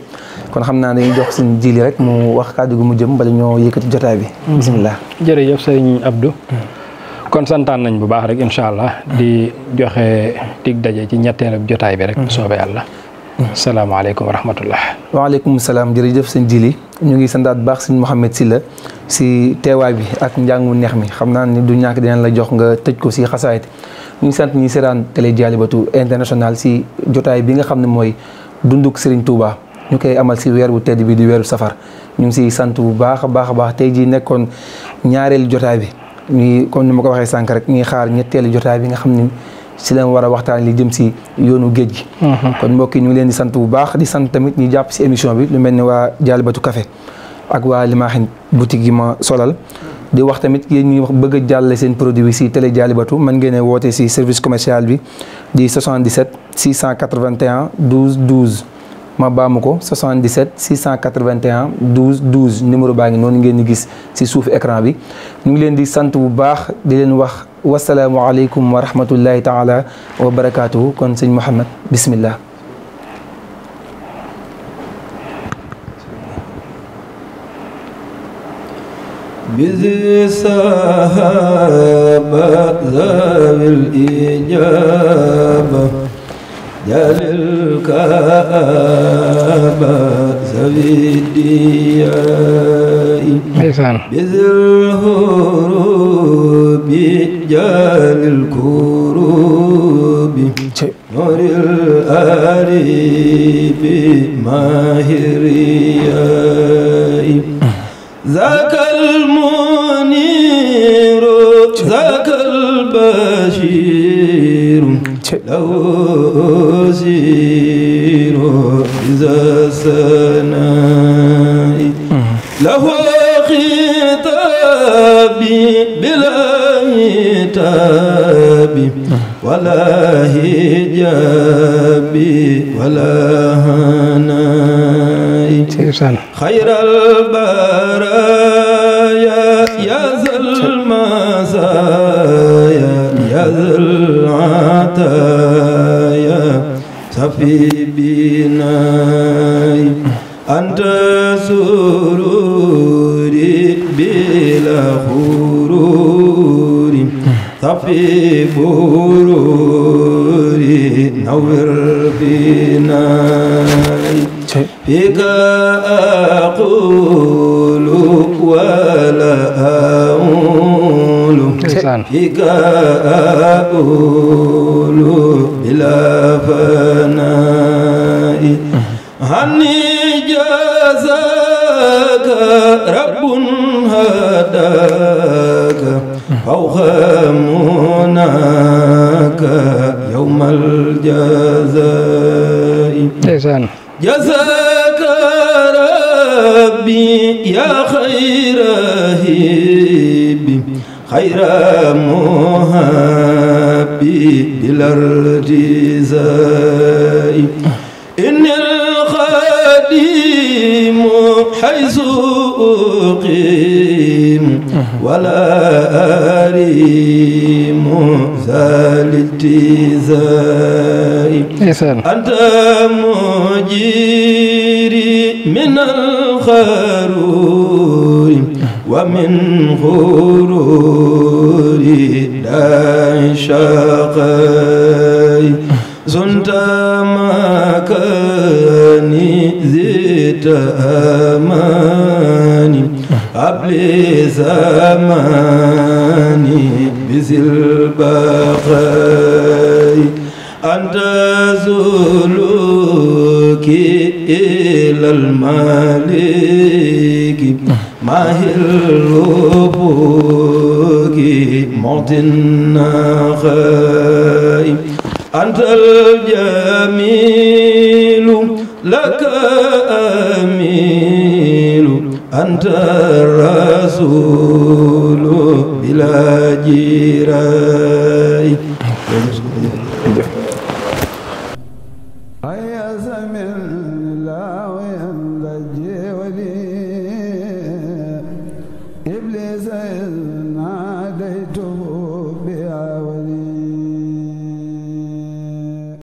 kon xam naa dañuy jox suñu jili rek mu wax kàddu gu mu jëm bala ñoo yëkkati jotaay bi. bisimilah. jërëjëf Serigne Abdou. kon santaan nañ bu baax rek incha allah di joxe dig daje ci ñetteelu jotaay bi rek. soobee yàlla. salaamaaleykum wa rahmatullah. waaleykum salaam jërëjëf sëñ jili ñu ngi santaat bu baax sëñ Mouhamed Sylla si teewaay bi ak njàng mu neex mi xam naa ni du ñàkk dinañ la jox nga tëj ko si xasaayit ñu ngi sant ñi seetaan télé Dialibatoul International si jotaay bi nga xam ne mooy dunduk Serigne Touba ñu koy amal si weer bu tedd bi di weeru safar ñu ngi siy sant bu baax a baax tey jii nekkoon ñaareelu jotaay bi ñuy comme ni ma ko waxee sànq rek ñuy xaar ñetteelu jotaay bi nga xam ne si leen war a waxtaan li jëm si yoonu géej gi. kon mbokk yi ñu ngi leen di sant bu baax di sant tamit ñi jàpp si émission bi lu mel ni waa Dialibatoul Café ak waa Limaaxin boutique yi ma solal. di wax tamit yéen ñi bëgg a jàllale seen produit bi si télé Dialibatoul mën ngeen a woote si service commercial bi di 77 681 12 12 ma baamu ko 77 681 12 12 numéro baa ngi noonu ngeen di gis si suufu écran bi ñu ngi leen di sant bu baax di leen wax wasalaamualeykum wa rahmatullahi taala wa barakaatuhu kon sëñ Mouhamed bismillah. بذي السحابة ذوي الإجابة جل الكعبة ذوي الدياء بذي الهروب جال الكروب نور الآريب ماهر ذاك المنير ذاك البشير له سير إذا سناء له خطابي بلا هتاب ولا هجابي ولا هناء خير البرايا يا ذا المزايا يا ذا العطايا صفي بناي أنت سروري بلا خرور صفي بروري نور بناي فيك أقول ولا أقول فيك أقول بلا فناء هني جزاك رب هداك فوق مناك يوم الجزاء جزاك ربي يا خير هيب خير مهابي بالارتزاء إن الخادم حيث أقيم ولا أريم ذا الالتزاء أنت مجيري من الخرور ومن غرور داعي شقاي زنت مكاني زدت أماني قبل زماني بذي البقاء أنت سلوكي إلى الملك ماهر الربوك معطي النخاء أنت الجميل لك أميل أنت الرسول بلا جراء